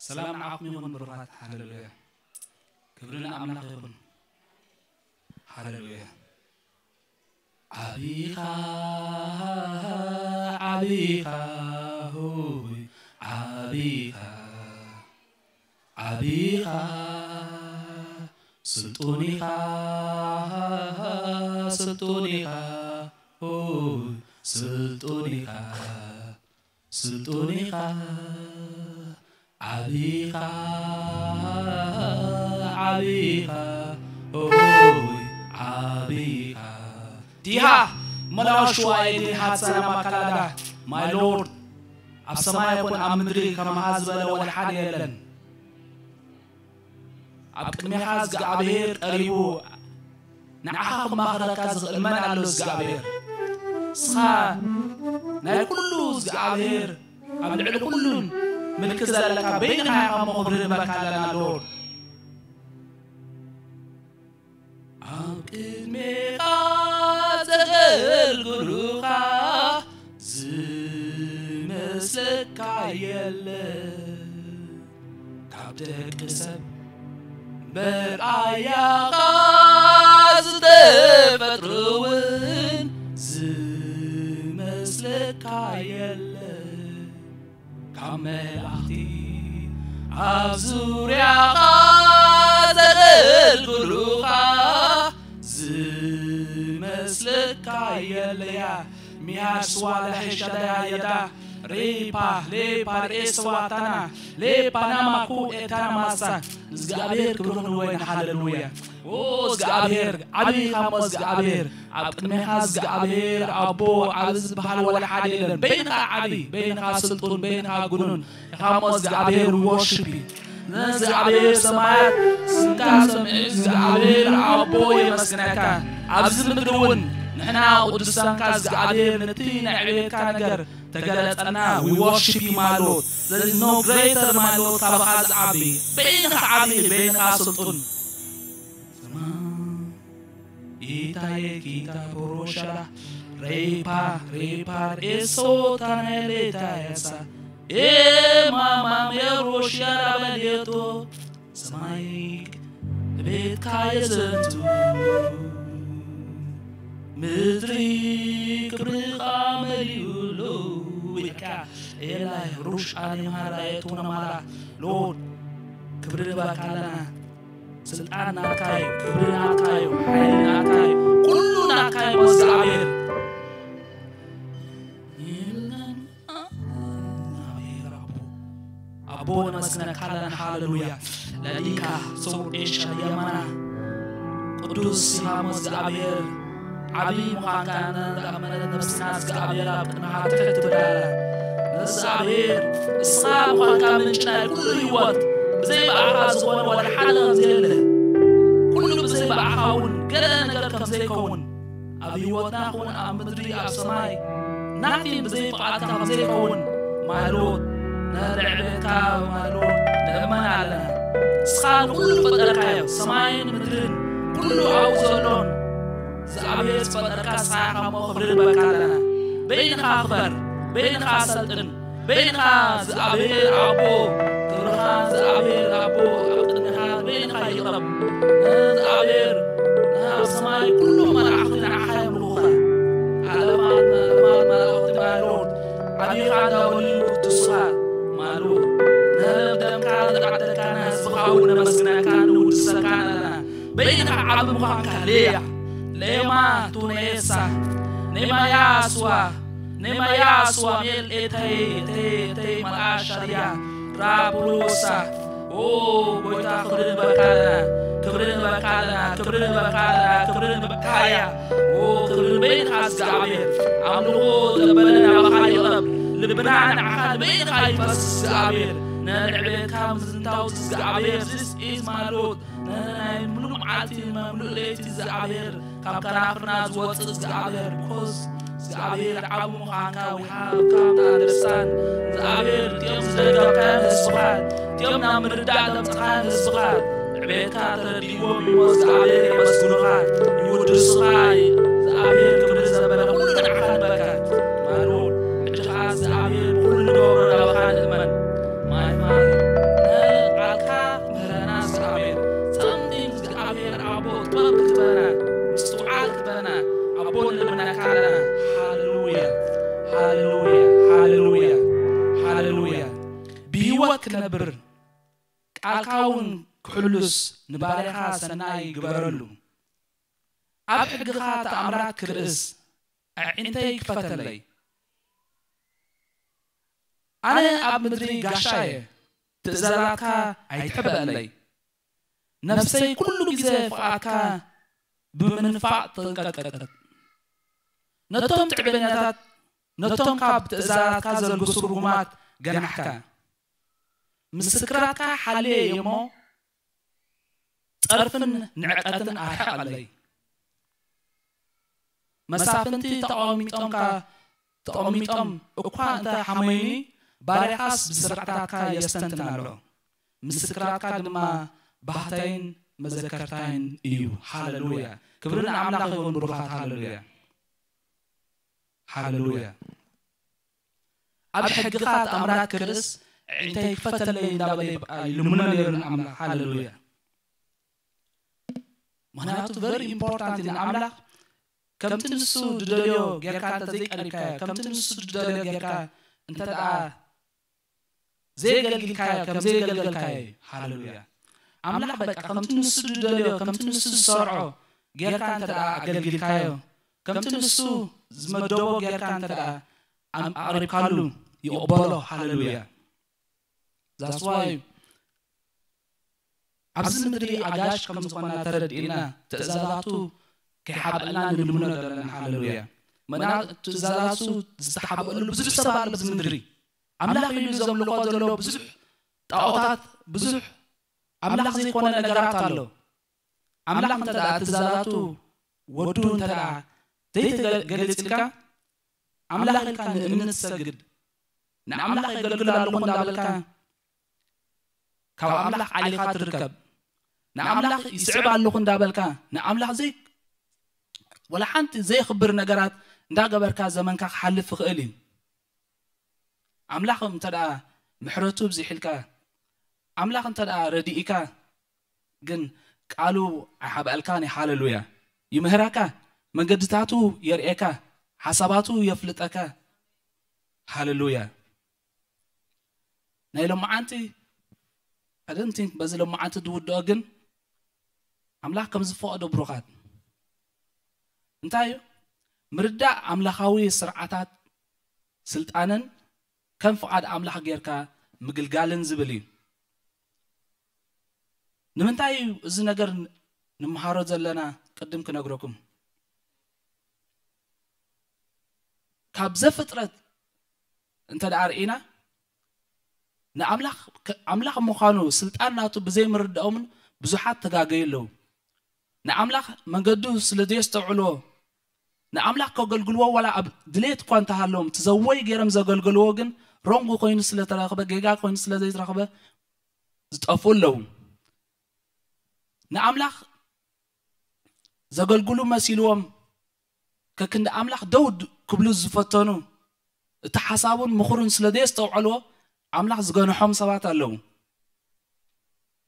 ሰላም ንዓኹም ይኹን ብሩኻት። ሃሌሉያ። ክብሪ ንኣምላኽ ይኹን። ሃሌሉያ። ዓቢኻ፣ ዓቢኻ፣ ሆይ፣ ዓቢኻ፣ ዓቢኻ፣ ስልጡን ኢኻ፣ ስልጡን ኢኻ፣ ሆይ፣ ስልጡን ኢኻ፣ ስልጡን ኢኻ፣ ዓቢኻ፣ ዓቢኻ፣ ኦይ፣ ዓቢኻ። ዲሃ መላወ ሽዋይ ዲሃ ሰላማ ካላዳ፣ my Lord፣ ኣብ ሰማይ ይኹን ኣብ ምድሪ ከማኻ ዝበለ ወላ ሓደ የለን። ኣብ ቅድሜኻ እግዚኣብሔር ቀሪቡ ንዓኻ ክማኽረካ ዝኽእል መን ኣሎ እግዚኣብሔር? ንስኻ ናይ ኩሉ እግዚኣብሔር ኣብ ልዕሊ ኩሉን ምልኪ ዘለካ በይንኻ ኢኻ እሞ ክብሪ ንበካ ኣለና ሎርድ። ኣብ ቅድሜኻ ዘገልግሉኻ ዝመስለካ የለ ካብ ደቂ ሰብ መርኣያኻ ዝተፈጥሩ እውን ዝመስለካ የለ ካብ መላእኽቲ ኣብ ዙርያኻ ዘገልግሉኻ ዝመስለካ የለያ ሚያድ ስዋላ ሄሻዳያ የዳ ሬፓ ሌፓ ርኤ ስዋታና ሌፓ ናማኩ ኤታና ማሳ እግዚኣብሔር ክብሪ ክንወይና ሃሌሉያ። ኦ እግዚኣብሔር ዓብይ ኢኻ እሞ እግዚኣብሔር ኣብ ቅድሜኻ እግዚኣብሔር ኣቦ ዓብ ዝበሃል ወላ ሓደ የለን። በይንኻ ዓብይ በይንኻ ስልጡን በይንኻ ግኑን ኢኻ እሞ እግዚኣብሔር we worship you። ንእግዚኣብሔር ሰማያት ስምካ ሰምዑ እግዚኣብሔር ኣቦ የመስግነካ። ኣብዚ ምድሪ እውን ንሕና ቅዱሳንካ እግዚኣብሔር ነቲ ናይ ዕቤትካ ነገር ተገለጸና we worship you my Lord። ስለዚ no greater my Lord ካባኻ ዝዓቢ በይንኻ ዓቢ በይንኻ ስልጡን ኢታየ ኪታ ፖሮሻላ ሬፓ ሬፓ ኤሶ ታናሌታ ያሳ ኤማማ ሜሮሽያላ በሌቶ ሰማይ ቤትካ የዘንቱ ምድሪ ክብርኻ መሊኡሉ ኢልካ ኤላይ ሩሽ ኣኔ ማራ ኤቶነ ማራ ሎርድ ክብሪ ንበካ ኣለና። ስልጣን ናትካ እዩ፣ ክብሪ ናትካ እዩ፣ ሓይሊ ናትካ እዩ፣ ኩሉ ናትካ እዩ እግዚኣብሔር። ኣቦ ነመስግነካ ኣለና። ሃሌሉያ። ለሊካ ሰው ኤሻ የማና ቅዱስ ኢኻ እሞ እግዚኣብሔር ዓብዪ ምዃንካ ነኣመነት ነብስና እግዚኣብሔር ኣብ ቅድመኻ ትሕት ትብል ኣላ። እግዚኣብሔር እስኻ ምዃንካ ምንጪ ናይ ኩሉ ህይወት ብዘይ ብኣኻ ዝኾነ ወላ ሓደ ከምዘየለ ኩሉ ብዘይ ብኣኻ እውን ገለ ነገር ከምዘይከውን ኣብ ህይወትና ኹን ኣብ ምድሪ ኣብ ሰማይ ናቲን ብዘይ ፍቓድካ ከምዘይከውን ማሎት ነቲ ዕቤትካ ማሎት ንእመን ኣለና። ንስኻ ንኹሉ ፈጠርካዮ ሰማይን ምድርን ኩሉ ኣብኡ ዘሎን እግዚኣብሔር ዝፈጠርካ ንስኻ ኢኻ እሞ ክብሪ ንበካ ኣለና። በይንኻ ክበር፣ በይንኻ ሰልጥን፣ በይንኻ እግዚኣብሔር ኣቦ ክብርኻ እግዚኣብሔር ኣቦ ኣብ ቅድሚኻ በይንኻ ይቕረብ። ንእግዚኣብሔር ናብ ሰማይ ኩሎም መላእኽቲ ንዓኻ የምልኹኻ። ዓለማት ዓለማት መላእኽቲ ማሎት ዓቢኻ እንዳበሉ ይውድሱኻ። ማሎት ነህብ ደምካ ዝዓደልካና ህዝብኻ እውን ነመስግነካ ንውድሰካ ኣለና። በይንኻ ዓቢ ምዃንካ ሌያ ሌማ ቱኔሳ ኔማያ ስዋ ኔማያ ስዋ ሜል ኤተይ ኤተይ ኤተይ መልኣ ሻርያ ራቡሉሳ ኦ ጎይታ ክብሪ ንበካ ኣለና። ክብሪ ንበካ ኣለና። ክብሪ ንበካ ኣለና። ክብሪ ንበካ እያ። ኦ ክብሪ ንበይንኻ እግዚኣብሔር ኣምልኾ ዘበለ ናባኻ ይቕረብ። ልብና ንዓኻ ንበይንኻ ይፈስስ እግዚኣብሔር ነንዕቤትካ ምዝንታው እግዚኣብሔር this is my Lord። ነናይ ምሉእ መዓልቲ መምሉእ ለይቲ እግዚኣብሔር ካብ ከናፍርና ዝወፅእ እግዚኣብሔር ኮዝ እግዚኣብሔር ዓቡ ምዃንካ we have come to understand እግዚኣብሔር እቲኦም ዝደገፍካዮም ህዝብኻ እቲኦም ናብ ምርዳእ ዘምፅኻዮም ህዝብኻ ዕቤትካ ተረዲእዎም እሞ እግዚኣብሔር የመስግኑኻ ይውድሱኻ እግዚኣብሔር ክብሪ ዘበለ ኩሉ ንዓኻ ንበካ ማሉ ሕጂ ኸዓ እግዚኣብሔር ብኩሉ ንገብሮ ናባኻ ንእመን ማይ ማይ ቃልካ እውን ክሕሉስ ንባርያኻ ሰናይ ግበረሉ። ኣብ ሕግኻ ተኣምራት ክርእስ ኣዒንተይ ክፈተለይ። ኣነ ኣብ ምድሪ ጋሻ እየ፣ ትእዛዛትካ ኣይትሕበአለይ። ነፍሰይ ኩሉ ግዜ ፍቓድካ ብምንፋቕ ተንቀጥቀጥ። ነቶም ትዕበኛታት፣ ነቶም ካብ ትእዛዛትካ ዘልግሱ ርጉማት ገናሕካ። ምስክራትካ ሓልየ እየ እሞ፣ ጸርፍን ንዕቀትን ኣርሕቐለይ። መሳፍንቲ ተቐሚጦምካ፣ ተቐሚጦም እኳ እንተ ሓመዩኒ፣ ባርያኻስ ብስርዓታትካ የስተንትን ኣሎ። ምስክራትካ ድማ ባህታይን መዘከርታይን እዩ። ሃሌሉያ! ክብሪ ንኣምላኽ ይኹን። ብሩኻት፣ ሃሌሉያ! ሃሌሉያ! ኣብ ሕግኻ ተኣምራት ክርእስ፣ ኣዒንተይ ክፈተለይ እንዳበለ ይልምኖ ነይሩ ንኣምላኽ። ሃሌሉያ! ምኽንያቱ very important ንኣምላኽ፣ ከምቲ ንሱ ዝደልዮ ጌርካ እንተ ዘይቀሪብካዮ፣ ከምቲ ንሱ ዝደልዮ ጌርካ እንተ ደኣ ዘየገልግልካዮ፣ ከም ዘየገልገልካዮ እዩ። ሃሌሉያ! ኣምላኽ በቃ ከምቲ ንሱ ዝደልዮ፣ ከምቲ ንሱ ዝሰርዖ ጌርካ እንተ ደኣ ኣገልግልካዮ፣ ከምቲ ንሱ ዝመደቦ ጌርካ እንተ ደኣ ኣም-፣ ኣቕሪብካሉ፣ ይቕበሎ። ሃሌሉያ! That's why ኣብዚ ምድሪ ኣጋይሽ ከም ዝኾና ተረዲእና፣ ትእዛዛቱ ከይሓብኣልና ንልምኖ ዘለና። ሃሌሉያ! ምና ትእዛዛቱ ዝተሓብኣሉ ብዙሕ ሰብ ኣሎ ኣብዚ ምድሪ። ኣምላኽ ኢሉ ዘምልኾ ዘሎ ብዙሕ ጣዖታት፣ ብዙሕ ኣምላኽ ዘይኮነ ነገራት ኣሎ። ኣምላኽ እንተ ደኣ ትእዛዛቱ ወዱ እንተ ደኣ ዘይተገሊጽልካ፣ ኣምላኽ ኢልካ ንእምኒ ትሰግድ፣ ንኣምላኽ የገልግል ኣለኹ እንዳበልካ፣ ካብ ኣምላኽ ዓሊኻ ትርከብ፣ ንኣምላኽ ይስዕብ ኣለኹ እንዳበልካ፣ ንኣምላኽ ዘይ-፣ ወላ ሓንቲ ዘየኽብር ነገራት እንዳገበርካ ዘመንካ ክሓልፍ ይኽእል እዩ። ኣምላኽ እንተ ደኣ ምሕረቱ ብዚሕልካ፣ ኣምላኽ እንተ ደኣ ረዲእካ፣ ግን ቃሉ ኣይሓብኣልካን እዩ። ሃሌሉያ! ይምህረካ፣ መንገድታቱ የርእየካ፣ ሓሳባቱ የፍልጠካ። ሃሌሉያ! ናይ ሎማዓንቲ I don't think በዚ ሎማዓንቲ ዝውድኦ፣ ግን ኣምላኽ ከም ዝፈቐዶ ብሩኻት እንታይ እዩ? ምርዳእ ኣምላኻዊ ስርዓታት ስልጣንን ከም ፍቓድ ኣምላኽ ጌርካ ምግልጋልን ዝብል እዩ። ንምንታይ እዩ እዚ ነገር ን-፣ ንምሃሮ ዘለና? ቅድም ክነግረኩም። ካብ ዘፍጥረት እንተ ደኣ ርኢና፣ ንኣምላኽ ከ-፣ ኣምላኽ ምዃኑ ስልጣን ናቱ ብዘይምርዳኦምን ብዙሓት ተጋገዩ ኣለዉ። ንኣምላኽ መንገዱ ስለ ዘየስተውዕልዎ፣ ንኣምላኽ ከገልግልዎ ዋላ ኣብ ድሌት እኳ እንተሃለዎም፣ እቲ ዘወይ ገይሮም ዘገልገልዎ ግን ሮንግ ኮይኑ ስለ ተረኽበ፣ ጌጋ ኮይኑ ስለ ዘይተረኽበ ዝጠፍኡ ኣለዉ። ንኣምላኽ ዘገልግሉ መሲልዎም ከክንዲ ኣምላኽ ደው ድ-፣ ክብሉ ዝፈተኑ፣ እቲ ሓሳቡን ምኽሩን ስለ ዘየስተውዐልዎ ኣምላኽ ዝገንሖም ሰባት ኣለዉ።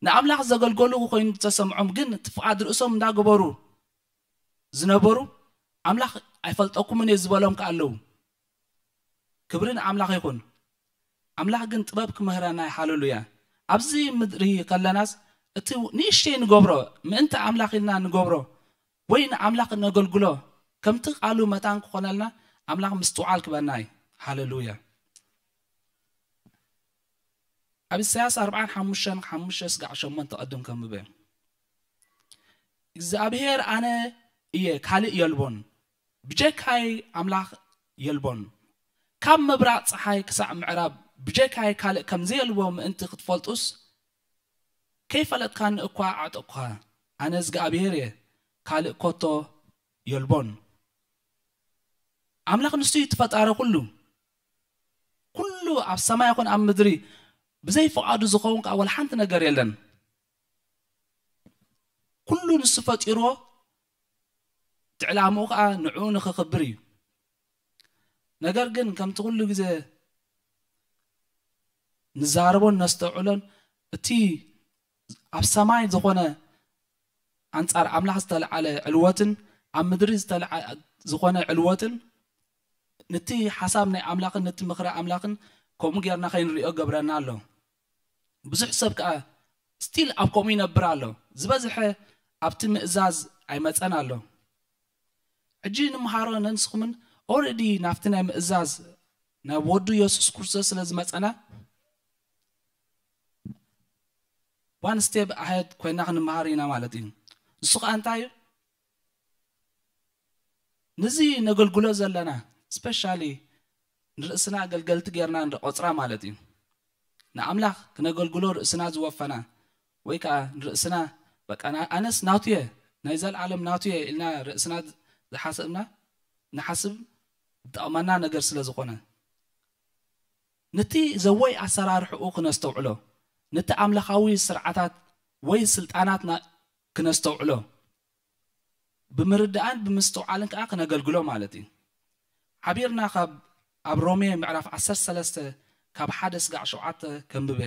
ንኣምላኽ ዘገልገሉ ኮይኑ ዝተሰምዖም ግን እቲ ፍቓድ ርእሶም እንዳገበሩ ዝነበሩ፣ ኣምላኽ ኣይፈልጠኩምን እየ ዝበሎም ከኣ ኣለዉ። ክብሪ ንኣምላኽ ይኹን። ኣምላኽ ግን ጥበብ ክምህረና እዩ። ሃሌሉያ። ኣብዚ ምድሪ ከለናስ እቲ ንእሽተይ ንገብሮ፣ ምእንቲ ኣምላኽ ኢልና ንገብሮ ወይ ንኣምላኽ ነገልግሎ፣ ከምቲ ቃሉ መታን ክኾነልና ኣምላኽ ምስትውዓል ክበና እዩ። ሃሌሉያ። ኣብ ኢሳያስ ኣርብዓን ሓሙሽተን፣ ሓሙሽተ ስጋዕ ሸሞንተ ቀድም ከንብበ። እግዚኣብሄር ኣነ እየ፣ ካልእ የልቦን፣ ብጀካይ ኣምላኽ የልቦን። ካብ ምብራቕ ጸሓይ ክሳዕ ምዕራብ ብጀካይ ካልእ ከም ዘየልቦ ምእንቲ ክትፈልጡስ፣ ከይፈለጥካኒ እኳ ኣዕጠቕኩኻ። ኣነ እግዚኣብሄር እየ፣ ካልእ ኮቶ የልቦን። ኣምላኽ ንሱ እዩ እቲ ፈጣሪ ኩሉ። ኩሉ ኣብ ሰማይ ይኹን ኣብ ምድሪ ብዘይ ፍቓዱ ዝኸውን ከኣ ወላ ሓንቲ ነገር የለን። ኩሉ ንሱ ፈጢርዎ፣ እቲ ዕላምኡ ከኣ ንዕኡ ንኽኽብር እዩ። ነገር ግን ከምቲ ኩሉ ግዜ ንዛረቦን ነስተውዕሎን፣ እቲ ኣብ ሰማይ ዝኾነ ኣንጻር ኣምላኽ ዝተለዓለ ዕልወትን ኣብ ምድሪ ዝተለዓ-፣ ዝኾነ ዕልወትን ነቲ ሓሳብ ናይ ኣምላኽን ነቲ ምኽሪ ኣምላኽን ከምኡ ጌርና ከይንሪኦ ገብረና ኣሎ። ብዙሕ ሰብ ከኣ ስቲል ኣብ ከምኡ ይነብር ኣሎ። ዝበዝሐ ኣብቲ ምእዛዝ ኣይመፀን ኣሎ። ሕጂ ንምሃሮ ነንስኹምን ኦረዲ ናብቲ ናይ ምእዛዝ ናብ ወዱ የሱስ ክርስቶስ ስለ ዝመፀና ዋን ስቴፕ ኣሄድ ኮይና ክንመሃር ኢና ማለት እዩ። ንሱ ከዓ እንታይ እዩ? ነዚ ነገልግሎ ዘለና ስፔሻሊ ንርእስና ኣገልገልቲ ጌርና ንቆፅራ ማለት እዩ። ንኣምላኽ ክነገልግሎ ርእስና ዝወፈና ወይ ከዓ ንርእስና በቃ ኣነስ ናቱ እየ ናይ ዘለዓለም ናቱ እየ ኢልና ርእስና ዝሓሰብና ንሓስብ ዝጠቕመና ነገር ስለ ዝኾነ ነቲ ዘወይ ኣሰራርሕኡ ክነስተውዕሎ ነቲ ኣምላኻዊ ስርዓታት ወይ ስልጣናት ክነስተውዕሎ ብምርዳእን ብምስትውዓልን ከዓ ክነገልግሎ ማለት እዩ። ሓቢርና ካብ ኣብ ሮሜ ምዕራፍ ዓሰርተ ሰለስተ ካብ ሓደ ስጋዕ ሸውዓተ ከንብበ።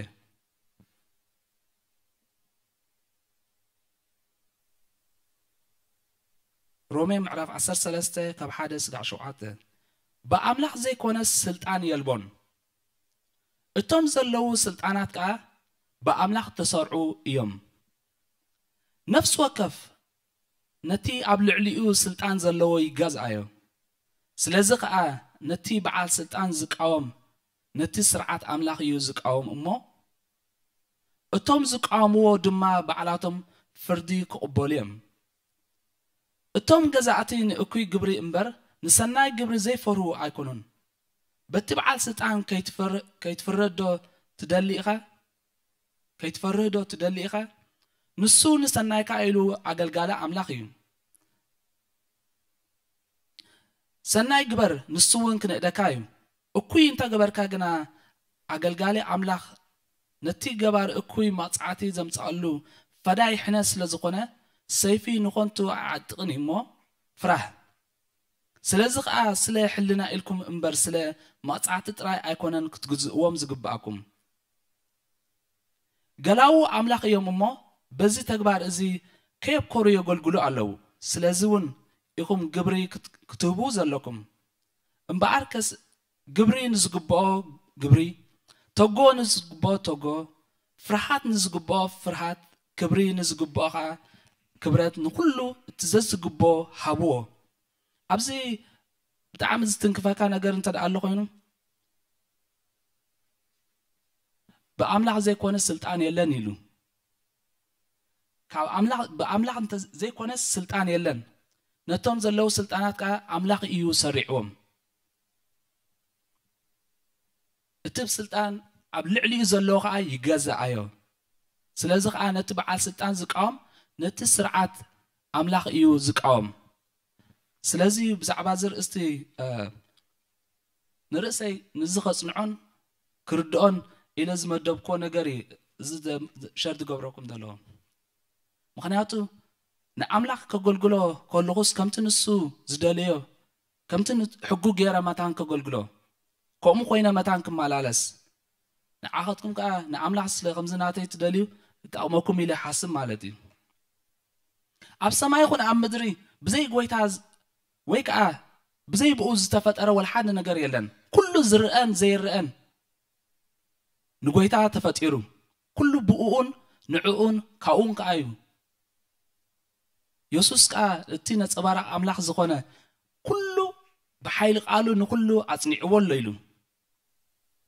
ሮሜ ምዕራፍ ዓሰርተ ሰለስተ ካብ ሓደ ስጋዕ ሸውዓተ ብኣምላኽ ዘይኮነስ ስልጣን የልቦን። እቶም ዘለዉ ስልጣናት ከዓ ብኣምላኽ ተሰርዑ እዮም። ነፍሲ ወከፍ ነቲ ኣብ ልዕሊኡ ስልጣን ዘለዎ ይገዝኣዮ። ስለዚ ከዓ ነቲ በዓል ስልጣን ዝቃወም ነቲ ስርዓት ኣምላኽ እዩ ዝቃወም እሞ እቶም ዝቃወምዎ ድማ ባዕላቶም ፍርዲ ክቕበሉ እዮም። እቶም ገዛእቲ ንእኩይ ግብሪ እምበር ንሰናይ ግብሪ ዘይፈርሁ ኣይኮኑን። በቲ በዓል ስልጣን ከይትፈርህ ዶ ትደሊ ኢኻ? ከይትፈርህ ዶ ትደሊ ኢኻ? ንሱ ንሰናይካ ኢሉ ኣገልጋሊ ኣምላኽ እዩ። ሰናይ ግበር፣ ንሱ እውን ክንእደካ እዩ። እኩይ እንተገበርካ ግና ኣገልጋሊ ኣምላኽ ነቲ ገባር እኩይ መቕጻዕቲ ዘምጽኣሉ ፈዳይ ሕነ ስለ ዝኾነ ሰይፊ ንኾንቱ ኣይዓጥቕን እዩ እሞ ፍራህ። ስለዚ ኸዓ ስለ ሕልና ኢልኩም እምበር ስለ መቕጻዕቲ ጥራይ ኣይኮነን ክትግዝእዎም ዝግብኣኩም። ገላዉ ኣምላኽ እዮም እሞ በዚ ተግባር እዚ ከየብኮሩ የገልግሉ ኣለዉ። ስለዚ እውን ኢኹም ግብሪ ክትህቡ ዘለኩም። እምበኣርከስ ግብሪ ንዝግብኦ ግብሪ፣ ተጎ ንዝግብኦ ተጎ፣ ፍርሃት ንዝግብኦ ፍርሃት፣ ክብሪ ንዝግብኦ ከዓ ክብረት፣ ንኩሉ እቲ ዘዝግብኦ ሃብዎ። ኣብዚ ብጣዕሚ ዝትንክፈካ ነገር እንተ ደኣ ኣሎ ኮይኑ ብኣምላኽ ዘይኮነ ስልጣን የለን ኢሉ። ካብ ኣምላኽ ብኣምላኽ ዘይኮነስ ስልጣን የለን። ነቶም ዘለዉ ስልጣናት ከዓ ኣምላኽ እዩ ሰሪዕዎም። እቲ ስልጣን ኣብ ልዕሊኡ ዘለዎ ከዓ ይገዝኣዮ። ስለዚ ከዓ ነቲ በዓል ስልጣን ዝቃወም ነቲ ስርዓት ኣምላኽ እዩ ዝቃወም። ስለዚ ብዛዕባ እዚ ርእስቲ ንርእሰይ ንዚ ከጽንዖን ክርድኦን ኢለ ዝመደብኮ ነገር እዩ እዚ ሸር ዝገብረኩም ዘለኹ። ምኽንያቱ ንኣምላኽ ከገልግሎ ከለኹስ ከምቲ ንሱ ዝደለዮ ከምቲ ሕጉ ገይረ መታን ከገልግሎ ከምኡ ኮይነ መታን ክመላለስ ንዓኸትኩም ከዓ ንኣምላኽ ስለ ከምዚ ናተይ ትደልዩ ይጠቕመኩም ኢለ ሓስብ ማለት እዩ። ኣብ ሰማይ ይኹን ኣብ ምድሪ ብዘይ ጎይታ ወይ ከዓ ብዘይ ብኡ ዝተፈጠረ ወላ ሓደ ነገር የለን። ኩሉ ዝርአን ዘይርአን ንጎይታ ተፈጢሩ። ኩሉ ብኡኡን ንዕኡን ካብኡን ከዓ እዩ። የሱስ ከዓ እቲ ነጸባራቕ ኣምላኽ ዝኾነ ኩሉ ብሓይሊ ቃሉ ንኩሉ ኣጽኒዕዎ ኣሎ ኢሉ።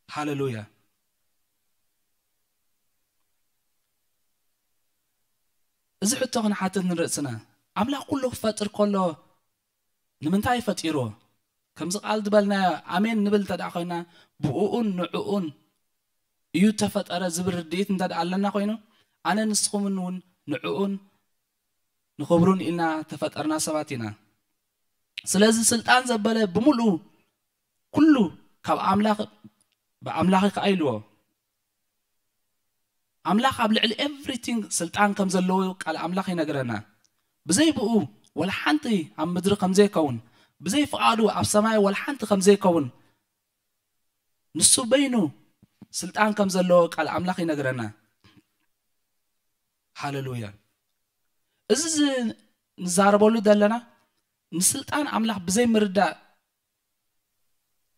ሃለሉያ። እዚ ሕቶ ክንሓትት ንርእስና፣ ኣምላኽ ኩሉ ክፈጥር ከሎ ንምንታይ ፈጢርዎ? ከምዚ ቃል ዝበልናዮ ኣሜን ንብል እንተ ደኣ ኮይና ብኡኡን ንዕኡን እዩ ተፈጠረ ዝብል ርድኢት እንተ ደኣ ኣለና ኮይኑ ኣነ ንስኹምን እውን ንዕኡን ንኽብሩን ኢልና ተፈጠርና ሰባት ኢና። ስለዚ ስልጣን ዘበለ ብምሉኡ ኩሉ ካብ ኣምላኽ ብኣምላኽ እዩ ከኣ ኢልዎ። ኣምላኽ ኣብ ልዕሊ ኤቭሪቲንግ ስልጣን ከም ዘለዎ ቃል ኣምላኽ ይነግረና። ብዘይ ብኡ ወላ ሓንቲ ኣብ ምድሪ ከም ዘይከውን ብዘይ ፍቓዱ ኣብ ሰማይ ወላ ሓንቲ ከም ዘይከውን ንሱ በይኑ ስልጣን ከም ዘለዎ ቃል ኣምላኽ ይነግረና። ሃለሉያ። እዚ ንዛረበሉ ዘለና ንስልጣን ኣምላኽ ብዘይ ምርዳእ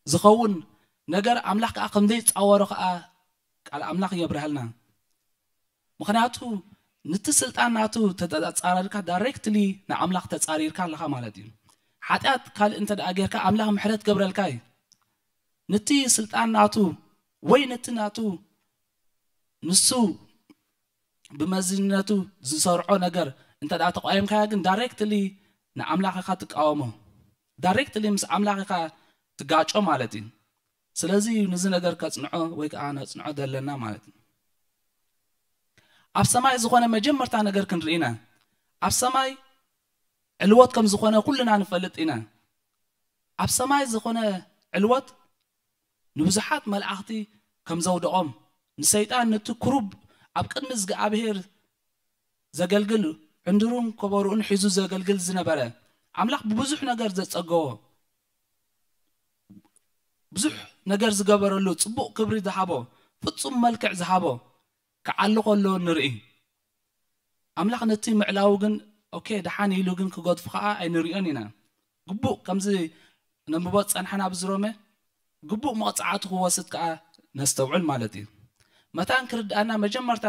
ዝኸውን ነገር ኣምላኽ ከዓ ከም ዘይፃወሮ ከዓ ቃል ኣምላኽ የብርሃልና። ምኽንያቱ ንቲ ስልጣን ናቱ ተጻራርካ ዳይሬክትሊ ንኣምላኽ ተጻሪርካ ኣለኻ ማለት እዩ። ሓጢኣት ካልእ እንተ ደኣ ጌርካ ኣምላኽ ምሕረት ገብረልካ እዩ። ንቲ ስልጣን ናቱ ወይ ነቲ ናቱ ንሱ ብመዝነቱ ዝሰርዖ ነገር እንተ ደኣ ተቋየምካያ ግን ዳይሬክትሊ ንኣምላኽ ኢኻ ትቃወሞ። ዳይሬክትሊ ምስ ኣምላኽ ኢኻ ትጋጮ ማለት እዩ። ስለዚ ነዚ ነገር ከጽንዖ ወይ ከዓ ነጽንዖ ዘለና ማለት እዩ። ኣብ ሰማይ ዝኾነ መጀመርታ ነገር ክንርኢ ኢና። ኣብ ሰማይ ዕልወት ከም ዝኾነ ኩልና ንፈልጥ ኢና። ኣብ ሰማይ ዝኾነ ዕልወት ንብዙሓት መላእኽቲ ከም ዘውደቖም፣ ንሰይጣን ነቲ ክሩብ ኣብ ቅድሚ እግዚኣብሔር ዘገልግል ዕንድሩን ከበሮኡን ሒዙ ዘገልግል ዝነበረ ኣምላኽ ብብዙሕ ነገር ዘጸገቦ፣ ብዙሕ ነገር ዝገበረሉ፣ ጽቡቕ ክብሪ ዝሃቦ፣ ፍጹም መልክዕ ዝሃቦ ክዓሊ ከሎ ንርኢ። ኣምላኽ ነቲ ምዕላው ግን ኦኬ ደሓን ኢሉ ግን ክገድፉ ከዓ ኣይንሪኦን ኢና። ግቡእ ከምዚ ነንብቦ ዝጸንሓና ኣብዚ ሮሜ ግቡእ መቕጻዕቱ ክወስድ ከዓ ነስተውዕል ማለት እዩ። መታን ክርድኣና መጀመርታ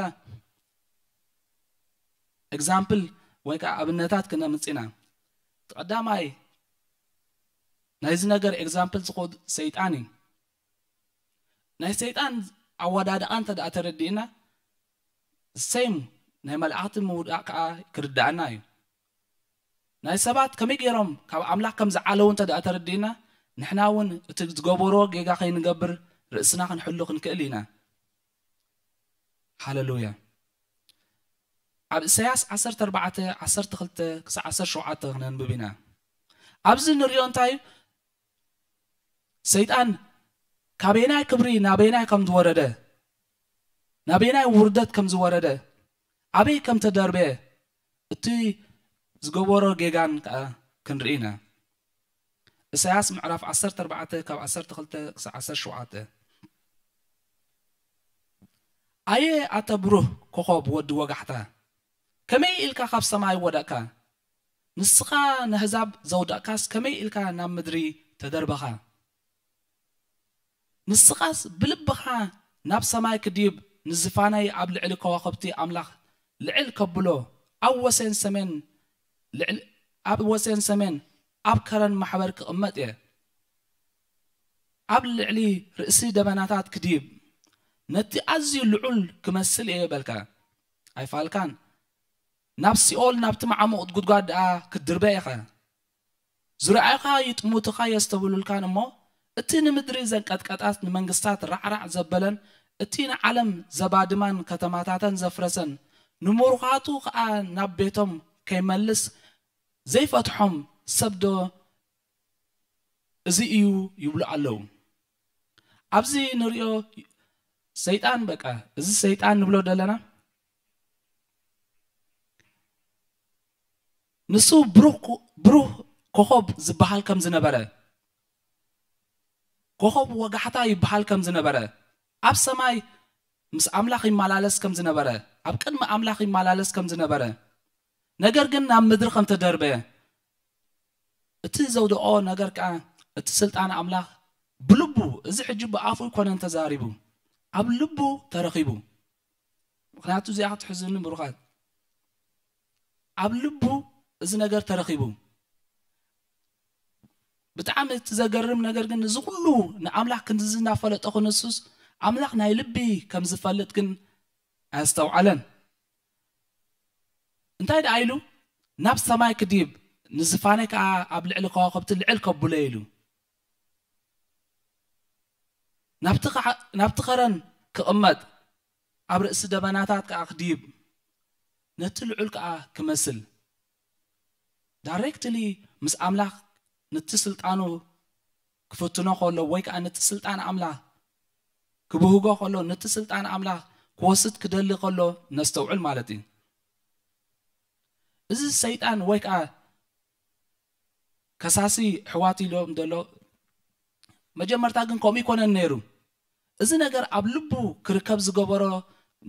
ኤግዛምፕል ወይ ከዓ ኣብነታት ክነምጽእ ኢና። እቲ ቀዳማይ ናይዚ ነገር ኤግዛምፕል ዝኸድ ሰይጣን እዩ። ናይ ሰይጣን ኣወዳድቓ እንተ ደኣ ተረዲእና ሴም ናይ መላእኽቲ ምውዳቕ ከዓ ክርድኣና እዩ። ናይ ሰባት ከመይ ገይሮም ካብ ኣምላኽ ከም ዝዓለዉ እንተ ደኣ ተረዲእና ንሕና እውን እቲ ዝገበርዎ ጌጋ ከይንገብር ርእስና ክንሕሉ ክንክእል ኢና። ሃለሉያ። ኣብ ኢሳያስ ዓሰርተ ኣርባዕተ ዓሰርተ ክልተ ክሳብ ዓሰርተ ሸውዓተ ክነንብብ ኢና። ኣብዚ ንሪኦ እንታይ እዩ? ሰይጣን ካበየናይ ክብሪ ናበየናይ ከም ዝወረደ፣ ናበየናይ ውርደት ከም ዝወረደ፣ ኣበይ ከም ተደርበየ፣ እቲ ዝገበሮ ጌጋን ከዓ ክንርኢ ኢና። ኢሳያስ ምዕራፍ ዓሰርተ ኣርባዕተ ካብ ዓሰርተ ክልተ ክሳብ ዓሰርተ ሸውዓተ። ኣየ ኣተ ብሩህ ኮኾብ ወዲ ወጋሕታ፣ ከመይ ኢልካ ካብ ሰማይ ወደቕካ? ንስኻ ነህዛብ ዘውደቕካስ ከመይ ኢልካ ናብ ምድሪ ተደርበኻ? ንስኻስ ብልብኻ ናብ ሰማይ ክድይብ ንዝፋነይ ኣብ ልዕሊ ከዋኽብቲ ኣምላኽ ልዕል ከብሎ ኣብ ወሰን ሰሜን ልዕል ኣብ ወሰን ሰሜን ኣብ ከረን ማሕበር ክቕመጥ እየ። ኣብ ልዕሊ ርእሲ ደበናታት ክድይብ ነቲ ኣዝዩ ልዑል ክመስል እየ በልካ። ኣይፋልካን። ናብ ሲኦል ናብቲ መዓሙቕ ጉድጓድ ደኣ ክትድርበ ኢኻ። ዝረኣዩኻ ይጥምቱኻ የስተብህሉልካን እሞ፣ እቲ ንምድሪ ዘንቀጥቀጣት ንመንግስታት ራዕራዕ ዘበለን እቲ ንዓለም ዘባድማን ከተማታተን ዘፍረሰን፣ ንምሩኻቱ ኸኣ ናብ ቤቶም ከይመልስ ዘይፈትሖም ሰብ ዶ እዚ እዩ ይብሉ ኣለዉ። ኣብዚ ንሪኦ ሰይጣን በቃ፣ እዚ ሰይጣን ንብሎ ዘለና ንሱ ብሩህ ኮ-፣ ብሩህ ኮኾብ ዝበሃል ከም ዝነበረ፣ ኮኾብ ወጋሕታ ይበሃል ከም ዝነበረ፣ ኣብ ሰማይ ምስ ኣምላኽ ይመላለስ ከም ዝነበረ፣ ኣብ ቅድሚ ኣምላኽ ይመላለስ ከም ዝነበረ፣ ነገር ግን ናብ ምድሪ ከም ተደርበየ፣ እቲ ዘውደቖ ነገር ከኣ እቲ ስልጣን ኣምላኽ ብልቡ፣ እዚ ሕጂ ብኣፉ ኣይኮነን ተዛሪቡ፣ ኣብ ልቡ ተረኺቡ። ምኽንያቱ እዚኣ ክትሕዝኒ ብሩኻት፣ ኣብ ልቡ እዚ ነገር ተረኺቡ። ብጣዕሚ እቲ ዘገርም ነገር ግን እዚ ኩሉ ንኣምላኽ ክንድዚ እናፈለጠ ክነሱስ ኣምላኽ ናይ ልቢ ከም ዝፈልጥ ግን ኣየስተውዓለን። እንታይ ደኣ ኢሉ? ናብ ሰማይ ክድይብ ንዝፋነይ ከኣ ኣብ ልዕሊ ከዋኽብቲ ልዕል ከብሎ ኢሉ። ናብቲ ከ-፣ ናብቲ ከረን ክቕመጥ ኣብ ርእሲ ደበናታት ከኣ ክድይብ ነቲ ልዑል ከኣ ክመስል ዳይሬክትሊ ምስ ኣምላኽ ነቲ ስልጣኑ ክፍትኖ ከሎ ወይ ከኣ ነቲ ስልጣን ኣምላኽ ክብህጎ ከሎ ነቲ ስልጣን ኣምላኽ ክወስድ ክደሊ ከሎ ነስተውዕል ማለት እዩ። እዚ ሰይጣን ወይ ከኣ ከሳሲ ኣሕዋት ኢሎም ዘሎ መጀመርታ ግን ከምኡ ይኮነን ነይሩ። እዚ ነገር ኣብ ልቡ ክርከብ ዝገበሮ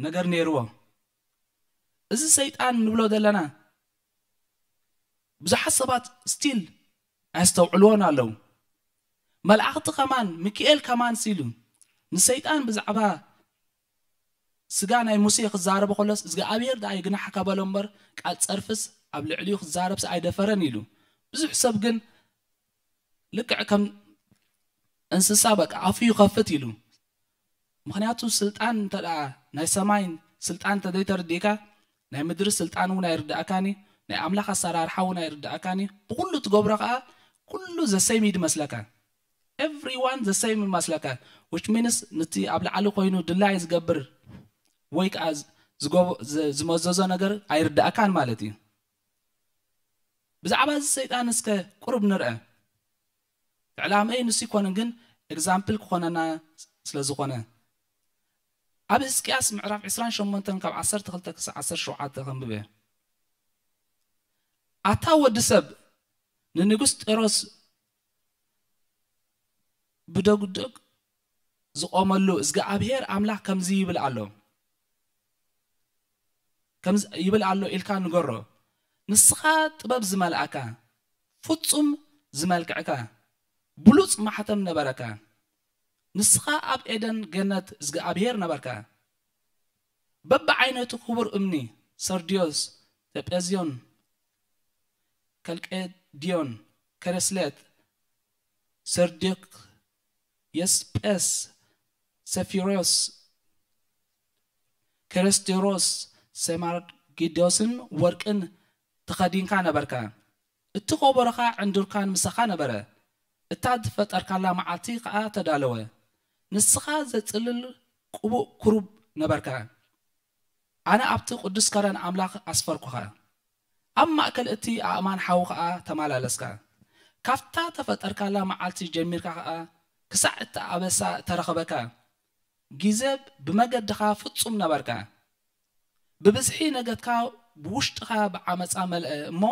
ነገር ነይርዎ። እዚ ሰይጣን ንብሎ ዘለና ብዙሓት ሰባት ስቲል ኣየስተውዕልዎን ኣለዉ። መላእኽቲ ከማን ሚካኤል ከማን ሲሉ ንሰይጣን ብዛዕባ ስጋ ናይ ሙሴ ክዛረቦ ከሎስ እግዚኣብሔር ደኣ ይግናሕካ በሎ እምበር ቃል ጸርፍስ ኣብ ልዕሊኡ ክዛረብስ ኣይደፈረን ኢሉ። ብዙሕ ሰብ ግን ልክዕ ከም እንስሳ በቃ ኣፉ ይኸፍት ኢሉ። ምኽንያቱ ስልጣን እንተ ደኣ ናይ ሰማይ ስልጣን እንተ ዘይተረዲእካ ናይ ምድሪ ስልጣን እውን ኣይርዳእካን እዩ። ናይ ኣምላኽ ኣሰራርሓ እውን ኣይርዳእካን እዩ። ብኩሉ ትገብሮ ከዓ ኩሉ ዘሰይም እዩ ዝመስለካ። Everyone ዘሰይም ይመስለካ። Which means ነቲ ኣብ ላዕሊ ኮይኑ ድላይ ዝገብር ወይ ከዓ ዝመዘዞ ነገር ኣይርዳእካን ማለት እዩ። ብዛዕባ እዚ ሰይጣን እስከ ቁሩብ ንርአ። ዕላምኤ ንሱ ይኮንን ግን ኤግዛምፕል ክኾነና ስለ ዝኾነ ኣብ ህዝቅያስ ምዕራፍ ዕስራን ሸሞንተን ካብ ዓሰርተ ክልተ ክሳብ ዓሰርተ ሸውዓተ ከንብበ። ኣታ ወዲ ሰብ ንንጉስ ጢሮስ ብደጉድግ ዝቆመሉ እግዚኣብሔር ኣምላኽ ከምዚ ይብል ኣሎ ከምዚ ይብል ኣሎ ኢልካ ንገሮ። ንስኻ ጥበብ ዝመልኣካ ፍጹም ዝመልክዕካ ብሉጽ ማሕተም ነበረካ። ንስኻ ኣብ ኤደን ገነት እግዚኣብሔር ነበርካ። በብዓይነቱ ክቡር እምኒ ሰርድዮስ፣ ተጴዝዮን፣ ከልቄድዮን፣ ከረስሌት፣ ሰርዲዮክ፣ የስጴስ፣ ሰፊሮስ፣ ከረስቴሮስ፣ ሰማርጊዶስን ወርቅን ተኸዲንካ ነበርካ። እቲ ከበሮኻ ዕንዱርካን ምሳኻ ነበረ። እታ ዝፈጠርካላ መዓልቲ ኸኣ ተዳለወ። ንስኻ ዘጽልል ቅቡእ ክሩብ ነበርካ። ኣነ ኣብቲ ቅዱስ ከረን ኣምላኽ ኣስፈርኩኻ። ኣብ ማእከል እቲ ኣእማን ሓዊ ኸኣ ተመላለስካ። ካብታ ተፈጠርካላ መዓልቲ ጀሚርካ ኸኣ ክሳዕ እቲ ኣበሳ እተረኸበካ ግዜ ብመገድኻ ፍጹም ነበርካ። ብብዝሒ ነገድካ ብውሽጥኻ ብዓመጻ መልአ እሞ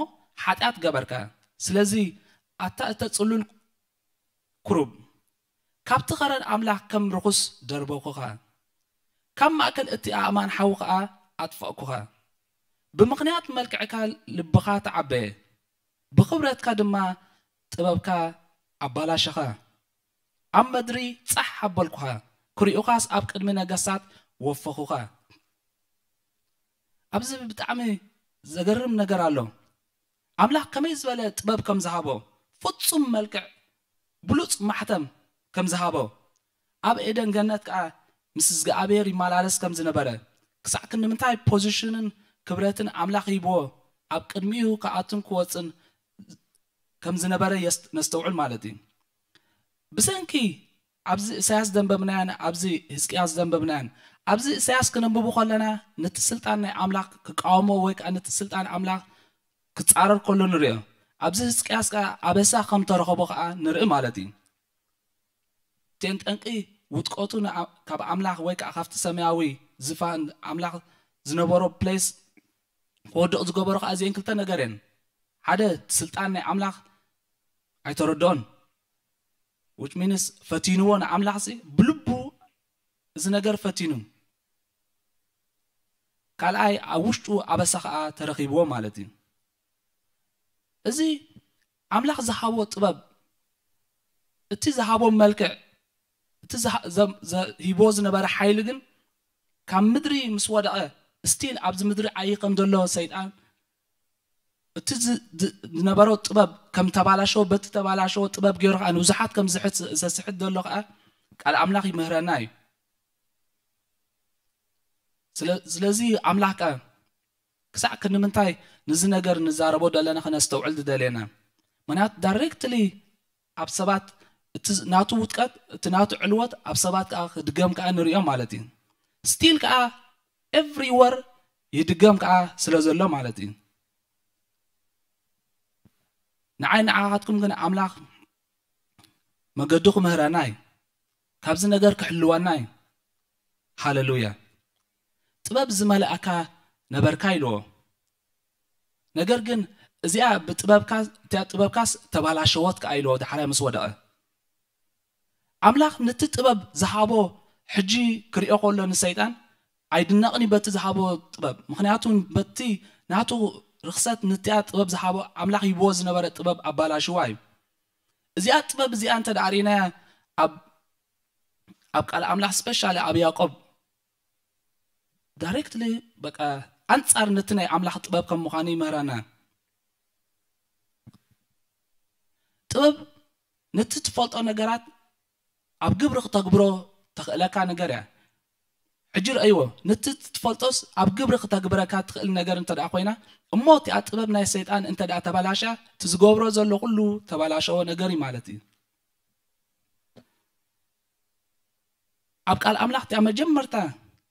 ሓጢኣት ገበርካ። ስለዚ ኣታ እተ ጽሉል ክሩብ፣ ካብቲ ኸረን ኣምላኽ ከም ርኹስ ደርበኹኻ፣ ካብ ማእከል እቲ ኣእማን ሓዊ ኸኣ ኣጥፋእኩኻ። ብምኽንያት መልክዕካ ልብኻ ተዓበየ፣ ብኽብረትካ ድማ ጥበብካ ኣባላሸኻ። ኣብ ምድሪ ጻሕ ኣበልኩኻ፣ ክሪኡኻስ ኣብ ቅድሚ ነገስታት ወፈኹኻ። ኣብዚ ብጣዕሚ ዘገርም ነገር ኣሎ። ኣምላኽ ከመይ ዝበለ ጥበብ ከም ዝሃቦ፣ ፍጹም መልክዕ፣ ብሉጽ ማሕተም ከም ዝሃቦ፣ ኣብ ኤደን ገነት ከኣ ምስ እግዚኣብሔር ይመላለስ ከም ዝነበረ፣ ክሳዕ ክንዲ ምንታይ ፖዚሽንን ክብረትን ኣምላኽ ሂብዎ ኣብ ቅድሚኡ ክኣቱን ክወጽን ከም ዝነበረ የስ-፣ ነስተውዕል ማለት እዩ። ብሰንኪ ኣብዚ ኢሳያስ ዘንበብናዮን ኣብዚ ህዝቅያስ ዘንበብናዮን፣ ኣብዚ ኢሳያስ ክነንብቦ ከለና ነቲ ስልጣን ናይ ኣምላኽ ክቃወሞ ወይ ከኣ ነቲ ስልጣን ኣምላኽ ክጻረር ከሎ ንርእዮ። ኣብዚ ህዝቅያስ ከኣ ኣበሳ ከም ተረኸቦ ከኣ ንርኢ ማለት እዩ። እተን ጠንቂ ውድቀቱ ንኣ-፣ ካብ ኣምላኽ ወይ ከኣ ካብቲ ሰማያዊ ዝፋን ኣምላኽ ዝነበሮ ፕሌስ ክወድቕ ዝገበሮ ከኣ እዚአን ክልተ ነገር እየን። ሓደ፣ እቲ ስልጣን ናይ ኣምላኽ ኣይተረድኦን። Which means ፈቲንዎ ንኣምላኽ ሲ ብልቡ እዚ ነገር ፈቲኑ። ካልኣይ፣ ኣብ ውሽጡ ኣበሳ ከኣ ተረኺብዎ ማለት እዩ። እዚ ኣምላኽ ዝሃቦ ጥበብ፣ እቲ ዝሃቦ መልክዕ፣ እቲ ዝሃ-፣ ዘ-፣ ዘ-፣ ሂብዎ ዝነበረ ሓይሊ ግን ካብ ምድሪ ምስ ወደቐ፣ ስቲል ኣብዚ ምድሪ ዓዪ ከም ዘሎ ሰይጣን፣ እቲ ዝ-፣ ዝ-፣ ዝነበሮ ጥበብ ከም ተባላሸወ፣ በቲ ተባላሸወ ጥበብ ገይሩ ከኣ ንብዙሓት ከም ዝሕት-፣ ዘስሕት ዘሎ ከኣ ቃል ኣምላኽ ይምህረና እዩ። ስለ-፣ ስለዚ ኣምላኽ ከኣ ክሳዕ ክንምንታይ ነዚ ነገር ንዛረቦ ዘለና ከነስተውዕል ዝደልየና። ምኽንያቱ ዳይሬክትሊ ኣብ ሰባት እቲ ናቱ ውድቀት፣ እቲ ናቱ ዕልወት ኣብ ሰባት ከኣ ክድገም ከኣ ንርእዮ ማለት እዩ። ስቲል ከኣ ኤቭሪወር ይድገም ከኣ ስለ ዘሎ ማለት እዩ። ንዓይ ንዓኻትኩም ግን ኣምላኽ መገዱ ክምህረና እዩ። ካብዚ ነገር ክሕልወና እዩ። ሃሌሉያ። ጥበብ ዝመልኣካ ነበርካ ኢልዎ። ነገር ግን እዚኣ ብጥበብካ፣ እቲኣ ጥበብካስ ተባላሸወት ከኣ ኢልዎ ዳሕራይ ምስ ወደቐ። ኣምላኽ ነቲ ጥበብ ዝሃቦ ሕጂ ክሪኦ ከሎ ንሰይጣን ኣይድነቕን እዩ በቲ ዝሃቦ ጥበብ። ምኽንያቱ በቲ ናቱ ርኽሰት ነቲኣ ጥበብ ዝሃቦ ኣምላኽ ሂብዎ ዝነበረ ጥበብ ኣባላሽዋ እዩ። እዚኣ ጥበብ እዚኣ እንተ ደኣ ርኢናያ ኣብ፣ ኣብ ቃል ኣምላኽ ስፔሻሊ ኣብ ያዕቆብ ዳይሬክትሊ በቃ ኣንጻር ነቲ ናይ ኣምላኽ ጥበብ ከም ምዃኑ ይምህረና። ጥበብ ነቲ ትፈልጦ ነገራት ኣብ ግብሪ ክተግብሮ ተኽእለካ ነገር እያ። ሕጂ ረእይዎ፣ ነቲ ትፈልጦስ ኣብ ግብሪ ክተግብረካ ትኽእል ነገር እንተ ደኣ ኮይና፣ እሞ እቲኣ ጥበብ ናይ ሰይጣን እንተ ደኣ ተባላሻ፣ እቲ ዝገብሮ ዘሎ ኩሉ ተባላሸዎ ነገር እዩ ማለት እዩ። ኣብ ቃል ኣምላኽ እቲኣ መጀመርታ፣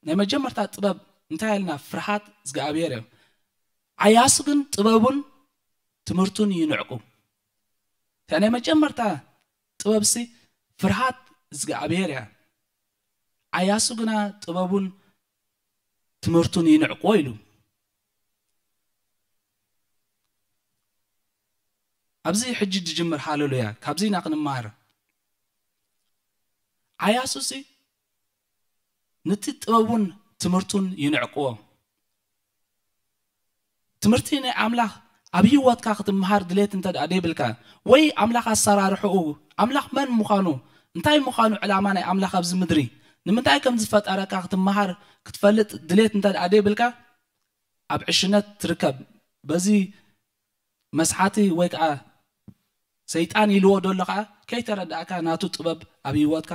ናይ መጀመርታ ጥበብ እንታይ ኢልና? ፍርሃት እግዚኣብሔር እዮም። ዓያሱ ግን ጥበቡን ትምህርቱን ይንዕቁ። እታ ናይ መጀመርታ ጥበብሲ ፍርሃት እግዚኣብሔር እያ። ዓያሱ ግና ጥበቡን ትምህርቱን ይንዕቆ ኢሉ። ኣብዚ ሕጂ ዝጅምር ሃለሉያ፣ ካብዚ ኢና ክንመሃር። ዓያሱሲ ነቲ ጥበቡን ትምህርቱን ይንዕቅዎ። ትምህርቲ ናይ ኣምላኽ ኣብ ህይወትካ ክትመሃር ድሌት እንተ ደኣ ደይብልካ፣ ወይ ኣምላኽ ኣሰራርሕኡ፣ ኣምላኽ መን ምዃኑ፣ እንታይ ምዃኑ ዕላማ ናይ ኣምላኽ ኣብዚ ምድሪ፣ ንምንታይ ከም ዝፈጠረካ ክትመሃር ክትፈልጥ ድሌት እንተ ደኣ ደይብልካ፣ ኣብ ዕሽነት ትርከብ። በዚ መስሓቲ ወይ ከዓ ሰይጣን ኢልዎ ደሎ ከዓ ከይተረዳእካ ናቱ ጥበብ ኣብ ህይወትካ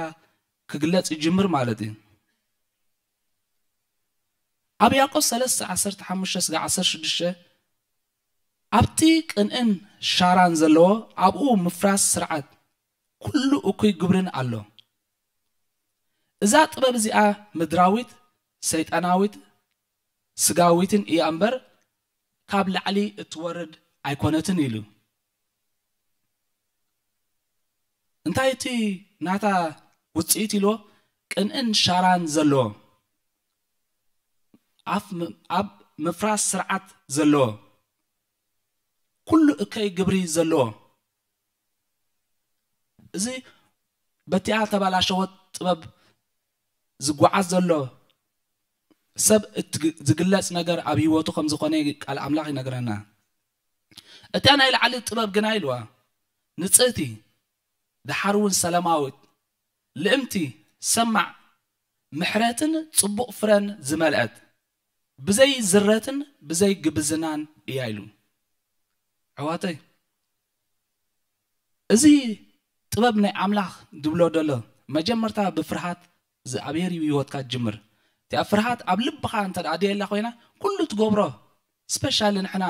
ክግለጽ ይጅምር ማለት እዩ። ኣብ ያዕቆብ ሰለስተ ዓሰርተ ሓሙሽተ ስጋዕ ዓሰርተ ሽዱሽተ፣ ኣብቲ ቅንእን ሻራን ዘለዎ ኣብኡ ምፍራስ ስርዓት ኩሉ እኩይ ግብርን ኣሎ። እዛ ጥበብ እዚኣ ምድራዊት፣ ሰይጣናዊት፣ ስጋዊትን እያ እምበር ካብ ላዕሊ እትወርድ ኣይኮነትን ኢሉ። እንታይ እቲ ናታ ውፅኢት ኢልዎ? ቅንእን ሻራን ዘለዎ፣ ኣፍ ም- ኣብ ምፍራስ ስርዓት ዘለዎ፣ ኩሉ እከይ ግብሪ ዘለዎ። እዚ በቲኣ ተባላሸወት ጥበብ ዝጓዓዝ ዘሎ ሰብ እትግ- ዝግለጽ ነገር ኣብ ህይወቱ ከም ዝኾነ ቃል ኣምላኽ ይነግረና። እታ ናይ ላዕሊ ጥበብ ግና ኢልዋ ንጽህቲ፣ ደሓር እውን ሰላማዊት፣ ልእምቲ፣ ሰማዕ፣ ምሕረትን ጽቡቕ ፍረን ዝመልአት፣ ብዘይ ዝረትን ብዘይ ግብዝናን እያ ኢሉ። ኣሕዋተይ፣ እዚ ጥበብ ናይ ኣምላኽ ድብሎ ደሎ መጀመርታ ብፍርሃት እግዚኣብሔር እዩ ህይወትካ ትጅምር። እቲኣ ፍርሃት ኣብ ልብኻ እንተ ደኣ ደየላ ኮይና፣ ኩሉ ትገብሮ፣ ስፔሻሊ ንሕና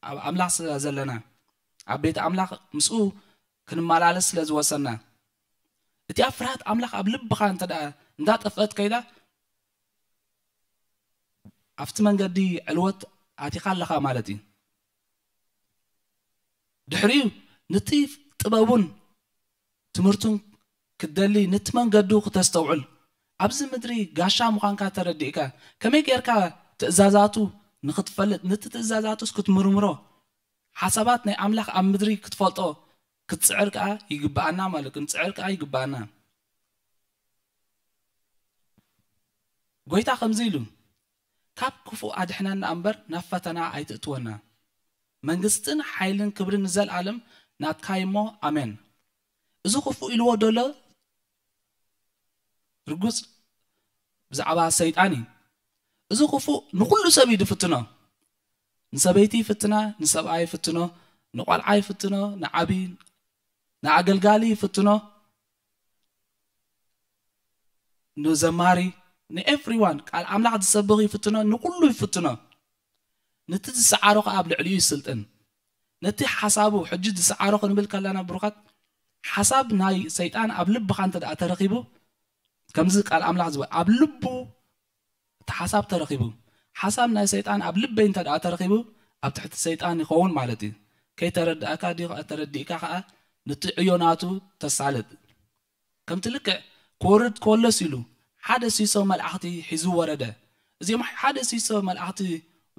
ኣብ ኣምላኽ ስለ ዘለና፣ ኣብ ቤት ኣምላኽ ምስኡ ክንመላለስ ስለ ዝወሰና፣ እቲኣ ፍርሃት ኣምላኽ ኣብ ልብኻ እንተ ደኣ እንዳጠፍአት ከይዳ፣ ኣብቲ መንገዲ ዕልወት ኣቲኻ ኣለኻ ማለት እዩ። ድሕሪኡ ነቲ ጥበቡን ትምህርቱን ክትደሊ፣ ነቲ መንገዱ ክተስተውዕል፣ ኣብዚ ምድሪ ጋሻ ምዃንካ ተረዲእካ፣ ከመይ ጌርካ ትእዛዛቱ ንኽትፈልጥ፣ ነቲ ትእዛዛቱስ ክትምርምሮ፣ ሓሳባት ናይ ኣምላኽ ኣብ ምድሪ ክትፈልጦ ክትጽዕር ከኣ ይግብኣና ማለት፣ ክንጽዕር ከኣ ይግብኣና። ጎይታ ከምዚ ኢሉ፣ ካብ ክፉእ ኣድሕነና እምበር ናብ ፈተና ኣይትእትወና። መንግስትን ሓይልን ክብርን ንዘለኣለም ናትካ እሞ፣ ኣሜን። እዚ ክፉእ ኢልዎ ደሎ ርጉጽ ብዛዕባ ሰይጣን እዩ። እዚ ክፉእ ንኹሉ ሰብ እዩ ዝፍትኖ። ንሰበይቲ ይፍትና፣ ንሰብኣይ ይፍትኖ፣ ንቆልዓ ይፍትኖ፣ ንዓቢ፣ ንኣገልጋሊ ይፍትኖ፣ ንዘማሪ፣ ንኤቭሪዋን ቃል ኣምላኽ ዝሰብኽ ይፍትኖ፣ ንኹሉ ይፍትኖ። ነቲ ዝሰዓሮ ከኣ ኣብ ልዕሊኡ ይስልጥን። ነቲ ሓሳቡ፣ ሕጂ ዝሰዓሮ ክንብል ከለና ብሩኻት፣ ሓሳብ ናይ ሰይጣን ኣብ ልብኻ እንተ ደኣ ተረኺቡ፣ ከምዚ ቃል ኣምላኽ ዝብል ኣብ ልቡ እቲ ሓሳብ ተረኺቡ፣ ሓሳብ ናይ ሰይጣን ኣብ ልበይ እንተ ደኣ ተረኺቡ፣ ኣብ ትሕቲ ሰይጣን ይኸውን ማለት እዩ። ከይተረዳእካ ድዩ ከኣ ተረዲእካ ከኣ ነቲ ዕዮ ናቱ ተሳልጥ። ከምቲ ልክዕ ክወርድ ከሎስ ኢሉ ሓደ ሲሶ መላእኽቲ ሒዙ ወረደ። እዚኦም ሓደ ሲሶ መላእኽቲ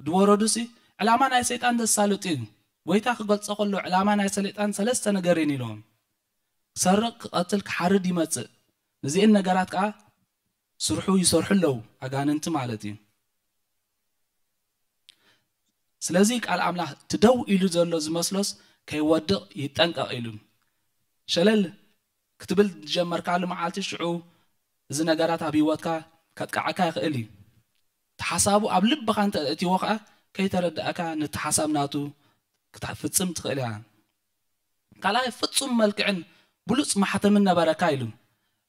ዝወረዱሲ ዕላማ ናይ ሰይጣን ዘሳልጡ እዩ። ጎይታ ክገልጾ ከሎ ዕላማ ናይ ሰይጣን ሰለስተ ነገር እየን ኢሎም። ክሰርቕ፣ ክቐትል፣ ክሓርድ ይመጽእ። ነዚአን ነገራት ከኣ ስርሑ ይሰርሑ ኣለዉ፣ ኣጋንንቲ ማለት እዩ። ስለዚ ቃል ኣምላኽ እቲ ደው ኢሉ ዘሎ ዝመስሎስ ከይወድቕ ይጠንቀቕ ኢሉ። ሸለል ክትብል ዝጀመርካሉ መዓልቲ ሽዑ እዚ ነገራት ኣብ ህይወትካ ከጥቅዓካ ይኽእል እዩ። እቲ ሓሳቡ ኣብ ልብኻ እንተ እትዎ ኸዓ ከይተረዳእካ ነቲ ሓሳብ ናቱ ክትፍጽም ትኽእል እያ። ካልኣይ ፍጹም መልክዕን ብሉጽ ማሕተምን ነበረካ ኢሉ።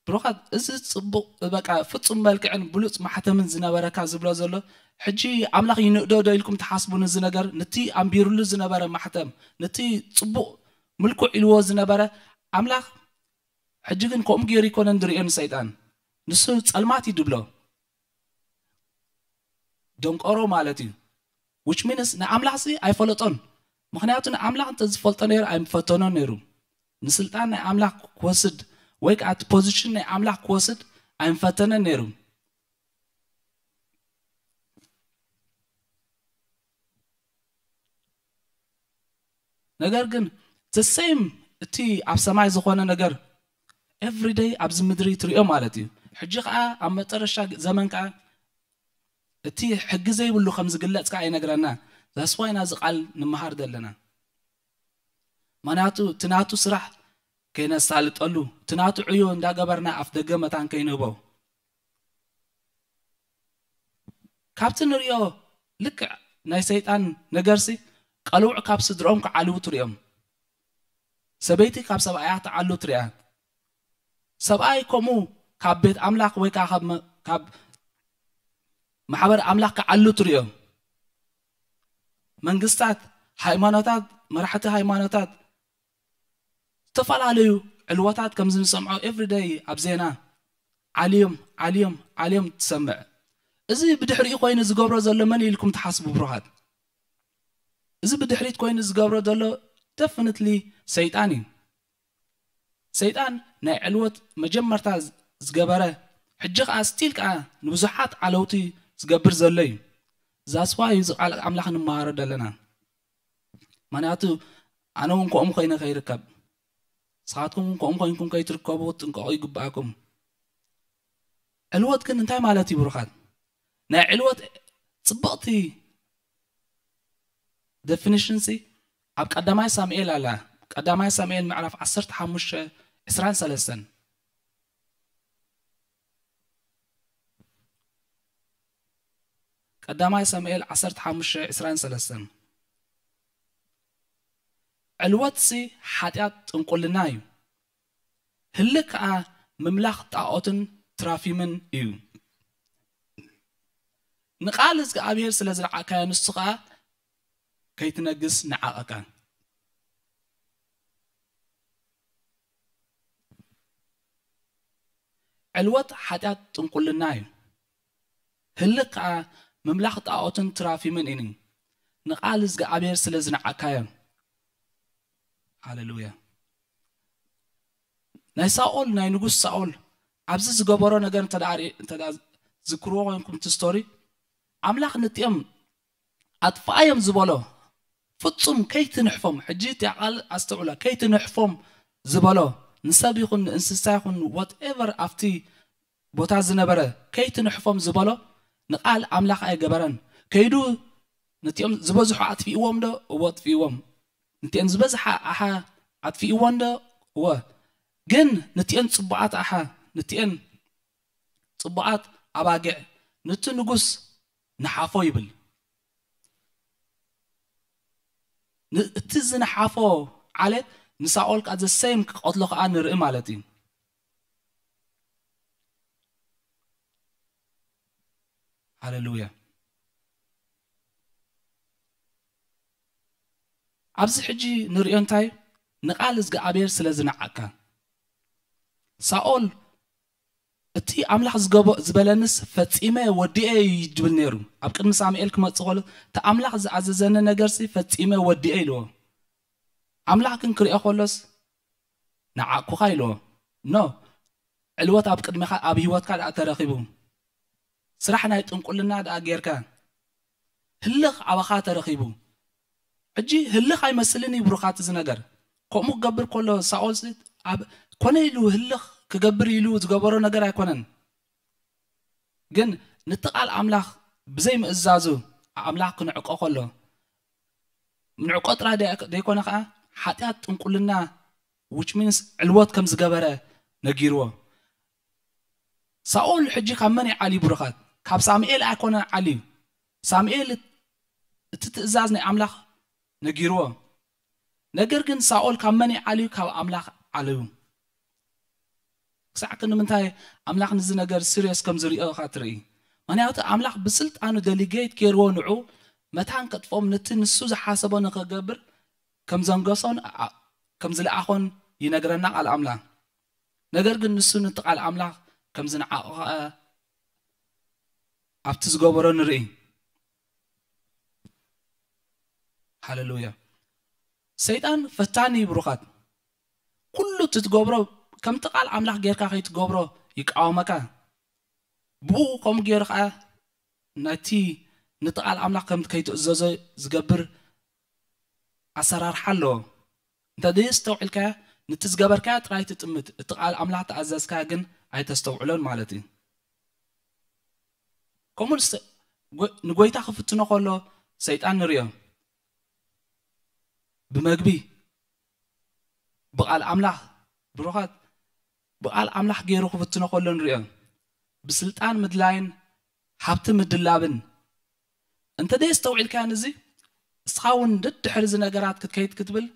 ብሩኻት፣ እዚ ጽቡቕ፣ በቃ ፍጹም መልክዕን ብሉጽ ማሕተምን ዝነበረካ ዝብሎ ዘሎ፣ ሕጂ ኣምላኽ ይንእዶ ዶ ኢልኩም ትሓስቡ? ነዚ ነገር፣ ነቲ ኣንቢሩሉ ዝነበረ ማሕተም፣ ነቲ ጽቡቕ ምልኩዕ ኢልዎ ዝነበረ ኣምላኽ፣ ሕጂ ግን ከምኡ ገይሩ ይኮነን ዝርእዮ ንሰይጣን። ንሱ ጸልማት እዩ ድብሎ። ደንቆሮ ማለት እዩ። Which means ንኣምላኽ ሲ ኣይፈለጦን። ምኽንያቱ ንኣምላኽ እንተ ዝፈልጦ ነይሩ ኣይምፈተኖን ነይሩ። ንስልጣን ናይ ኣምላኽ ክወስድ ወይ ከዓ እቲ ፖዚሽን ናይ ኣምላኽ ክወስድ ኣይምፈተነን ነይሩ። ነገር ግን the same እቲ ኣብ ሰማይ ዝኾነ ነገር everyday ኣብዚ ምድሪ ትሪኦ ማለት እዩ። ሕጂ ከዓ ኣብ መጨረሻ ዘመን ከዓ እቲ ሕጊ ዘይብሉ ከም ዝግለጽ ከዓ ይነግረና። That's why ናዚ ቃል ንምሃር ዘለና። ምኽንያቱ እቲ ናቱ ስራሕ ከይነሳልጠሉ፣ እቲ ናቱ ዕዮ እንዳገበርና ኣፍ ደገ መታን ከይንህቦ። ካብቲ ንሪኦ ልክዕ ናይ ሰይጣን ነገርሲ፣ ቀልውዕ ካብ ስድርኦም ክዓልዉ ትሪኦም። ሰበይቲ ካብ ሰብኣያ ትዓሉ ትሪኣ። ሰብኣይ ከምኡ ካብ ቤት ኣምላኽ ወይ ከዓ ካብ መ-፣ ካብ ማሕበር ኣምላኽ ክዓሉ ትሪኦ። መንግስታት፣ ሃይማኖታት፣ መራሕቲ ሃይማኖታት፣ ዝተፈላለዩ ዕልወታት ከምዚ ንሰምዖ everyday ኣብ ዜና ዓልዮም፣ ዓልዮም፣ ዓልዮም ትሰምዕ። እዚ ብድሕሪኡ ኮይኑ ዝገብሮ ዘሎ መን ኢልኩም ትሓስቡ ብሩኻት? እዚ ብድሕሪት ኮይኑ ዝገብሮ ዘሎ definitely ሰይጣን እዩ። ሰይጣን ናይ ዕልወት መጀመርታ ዝ-፣ ዝገበረ፣ ሕጂ ከዓ ስቲል ከዓ ንብዙሓት ዓለውቲ ዝገብር ዘሎ እዩ። That's why እዩ እዚ ቃል ኣምላኽ ንመሃሮ ዘለና። ምኽንያቱ ኣነ እውን ከምኡ ኮይነ ከይርከብ፣ ንስኻትኩም እውን ከምኡ ኮይንኩም ከይትርከቡ ክትጥንቀቑ ይግባኣኩም። ዕልወት ግን እንታይ ማለት እዩ ብሩኻት? ናይ ዕልወት ጽብቕቲ definition ሲ ኣብ ቀዳማይ ሳሙኤል ኣላ። ቀዳማይ ሳሙኤል ምዕራፍ ዓሰርተ ሓሙሽተ ዕስራን ሰለስተን። ቀዳማይ ሳሙኤል ዓሰርተ ሓሙሽተ ዕስራን ሰለስተን። ዕልወትሲ ሓጢኣት ጥንቁልና እዩ፣ ህልክ ከኣ ምምላኽ ጣኦትን ትራፊምን እዩ። ንቃል እግዚኣብሔር ስለ ዝነዓቅካዮ ንሱ ከኣ ከይትነግስ ነዓቐካ። ዕልወት ሓጢኣት ጥንቁልና እዩ፣ ህልክ ከኣ ምምላኽ ጣኦትን ትራፊምን እዩ። ንቃል እግዚኣብሔር ስለ ዝነዓቅካዮ። ሃሌሉያ። ናይ ሳኦል፣ ናይ ንጉስ ሳኦል ኣብዚ ዝገበሮ ነገር እንተ ደኣ ርኢ-፣ እንተ ደኣ ዝክርዎ ኮይንኩም እቲ ስቶሪ፣ ኣምላኽ ነቲኦም ኣጥፍኣዮም ዝበሎ ፍጹም ከይትንሕፎም፣ ሕጂ እቲኣ ቃል ኣስተውዕላ፣ ከይትንሕፎም ዝበሎ ንሰብ ይኹን ንእንስሳ ይኹን whatever ኣብቲ ቦታ ዝነበረ ከይትንሕፎም ዝበሎ ንቃል ኣምላኽ ኣይገበረን። ከይዱ ነቲኦም ዝበዝሑ ኣጥፊእዎም ዶ? እወ ኣጥፊእዎም። ነቲአን ዝበዝሓ ኣሓ ኣጥፊእወን ዶ? እወ። ግን ነቲአን ጽቡዓት ኣሓ፣ ነቲአን ጽቡዓት ኣባጊዕ ነቲ ንጉስ ንሓፎ ይብል። ን-፣ እቲ ዝነሓፎ ዓሌት ንሳኦል ከኣ the same ክቐትሎ ከኣ ንርኢ ማለት እዩ። ሃሌሉያ። ኣብዚ ሕጂ ንሪኦ እንታይ? ንቃል እግዚኣብሔር ስለ ዝነዓቅካ። ሳኦል እቲ ኣምላኽ ዝገቦ-፣ ዝበለንስ ፈጺመ ወዲኤ እዩ ድብል ነይሩ። ኣብ ቅድሚ ሳሙኤል ክመጽእ ከሎ፣ እቲ ኣምላኽ ዝኣዘዘኒ ነገርሲ ፈጺመ ወዲኤ ኢልዎ። ኣምላኽ ግን ክሪኦ ከሎስ፣ ንዓቅኩኻ ኢልዎ። ኖ፣ ዕልወት ኣብ ቅድሜኻ፣ ኣብ ህይወትካ ደኣ ተረኺቡ። ስራሕ ናይ ጥንቁልና ደኣ ጌርካ፣ ህልኽ ኣባኻ ተረኺቡ። ሕጂ ህልኽ ኣይመስልን እዩ ብሩኻት እዚ ነገር። ከምኡ ክገብር ከሎ ሳኦል ሲ ኣብ ኮነ ኢሉ ህልኽ ክገብር ኢሉ ዝገበሮ ነገር ኣይኮነን። ግን ነቲ ቃል ኣምላኽ ብዘይ ምእዛዙ ኣምላኽ ክንዕቆ ከሎ፣ ንዕቆ ጥራይ ደይ-፣ ደይኮነ ከኣ ሓጢኣት ጥንቁልና፣ which means ዕልወት ከም ዝገበረ ነጊርዎ። ሳኦል ሕጂ ካብ መን ይዓልዩ ብሩኻት? ካብ ሳሙኤል ኣይኮነን ዓልዩ። ሳሙኤል እቲ ትእዛዝ ናይ ኣምላኽ ነጊርዎ። ነገር ግን ሳኦል ካብ መን እዩ ዓልዩ? ካብ ኣምላኽ ዓልዩ። ክሳዕ ክንምንታይ ኣምላኽ ንዚ ነገር ሲሪየስ ከም ዝሪኦ ኢኻ ትርኢ። ምክንያቱ ኣምላኽ ብስልጣኑ ደሊጌት ገይርዎ ንዑ መታን ከጥፎም፣ ነቲ ንሱ ዝሓሰቦ ንኸገብር ከም ዘንገሶን ኣ- ከም ዝለኣኾን ይነግረና ቃል ኣምላኽ። ነገር ግን ንሱ ነቲ ቃል ኣምላኽ ከም ዝነዓቐ ኣብቲ ዝገበሮ ንርኢ። ሃሌሉያ። ሰይጣን ፈታኒ እዩ ብሩኻት። ኩሉ እቲ ትገብሮ ከምቲ ቃል ኣምላኽ ጌርካ ከይትገብሮ ይቃወመካ። ብኡ ከምኡ ገይሩ ከዓ ነቲ ነቲ ቃል ኣምላኽ ከም ከይትእዘዞ ዝገብር ኣሰራርሓ ኣለዎ። እንተ ደየስተውዕልካያ ነቲ ዝገበርካያ ጥራይ ትጥምት፣ እቲ ቃል ኣምላኽ ተኣዘዝካያ ግን ኣይተስተውዕሎን ማለት እዩ። ከምኡ ንስ- ጎ- ንጎይታ ክፍትኖ ከሎ ሰይጣን ንሪኦ ብመግቢ ብቃል ኣምላኽ ብሩኻት ብቃል ኣምላኽ ገይሩ ክፍትኖ ከሎ ንሪኦ ብስልጣን ምድላይን ሃብቲ ምድላብን። እንተ ደየስተውዒልካያን እዚ እስኻ እውን ደድሕሪ እዚ ነገራት ክትከይድ ክትብል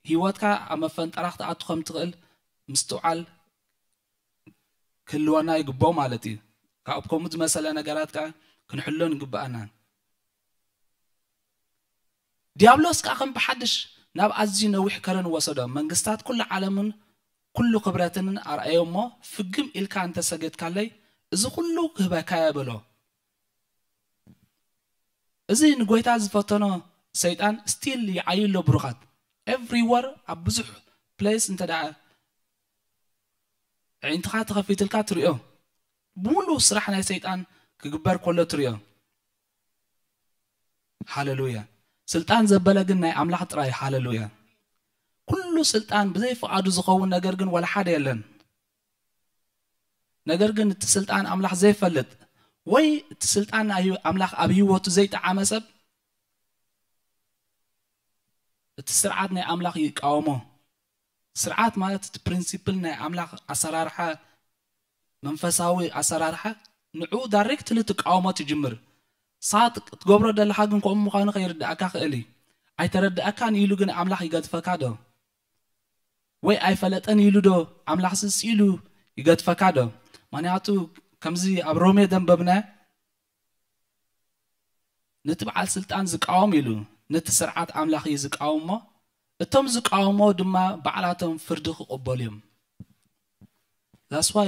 ህይወትካ ኣብ መፈንጠራ ክትኣቱ ከም ትኽእል ምስትውዓል ክህልወና ይግብኦ ማለት እዩ። ካብ ከምኡ ዝመሰለ ነገራት ከዓ ክንሕሎ ንግብኣና። ዲያብሎስ ከዓ ከም ብሓድሽ ናብ ኣዝዩ ነዊሕ ከረን ወሰዶ። መንግስታት ኩሉ ዓለምን ኩሉ ክብረትንን ኣርኣዮ እሞ ፍግም ኢልካ እንተሰገድካለይ እዚ ኩሉ ክህበካየ በሎ። እዚ ንጎይታ ዝፈተኖ ሰይጣን ስቲል ይዓዩ ኣሎ ብሩኻት። ኤቭሪወር ኣብ ብዙሕ ፕሌስ እንተ ደኣ ኣዒንትኻ ተኸፊትልካ ትሪኦ ብሙሉ ስራሕ ናይ ሰይጣን ክግበር ከሎ ትሪኦ። ሃሌሉያ። ስልጣን ዘበለ ግን ናይ ኣምላኽ ጥራይ። ሃሌሉያ። ኩሉ ስልጣን ብዘይ ፍቓዱ ዝኸውን ነገር ግን ወላ ሓደ የለን። ነገር ግን እቲ ስልጣን ኣምላኽ ዘይፈልጥ ወይ እቲ ስልጣን ናይ ኣምላኽ ኣብ ህይወቱ ዘይጠዓመ ሰብ እቲ ስርዓት ናይ ኣምላኽ ይቃወሞ። ስርዓት ማለት እቲ ፕሪንሲፕል ናይ ኣምላኽ ኣሰራርሓ መንፈሳዊ ኣሰራርሓ ንዑ ዳይሬክትሊ ትቃወሞ ትጅምር። ሳት ክትገብሮ ደለኻ ግን ከምኡ ምዃኑ ከይርድኣካ ክእል እዩ። ኣይተረድኣካን ኢሉ ግን ኣምላኽ ይገድፈካ ዶ? ወይ ኣይፈለጠን ኢሉ ዶ ኣምላኽ ስስ ኢሉ ይገድፈካ ዶ? ምክንያቱ ከምዚ ኣብ ሮሜ ደንበብና ነቲ በዓል ስልጣን ዝቃወም ኢሉ ነቲ ስርዓት ኣምላኽ እዩ ዝቃወሞ። እቶም ዝቃወሞ ድማ ባዕላቶም ፍርዲ ክቕበሉ እዮም። That's why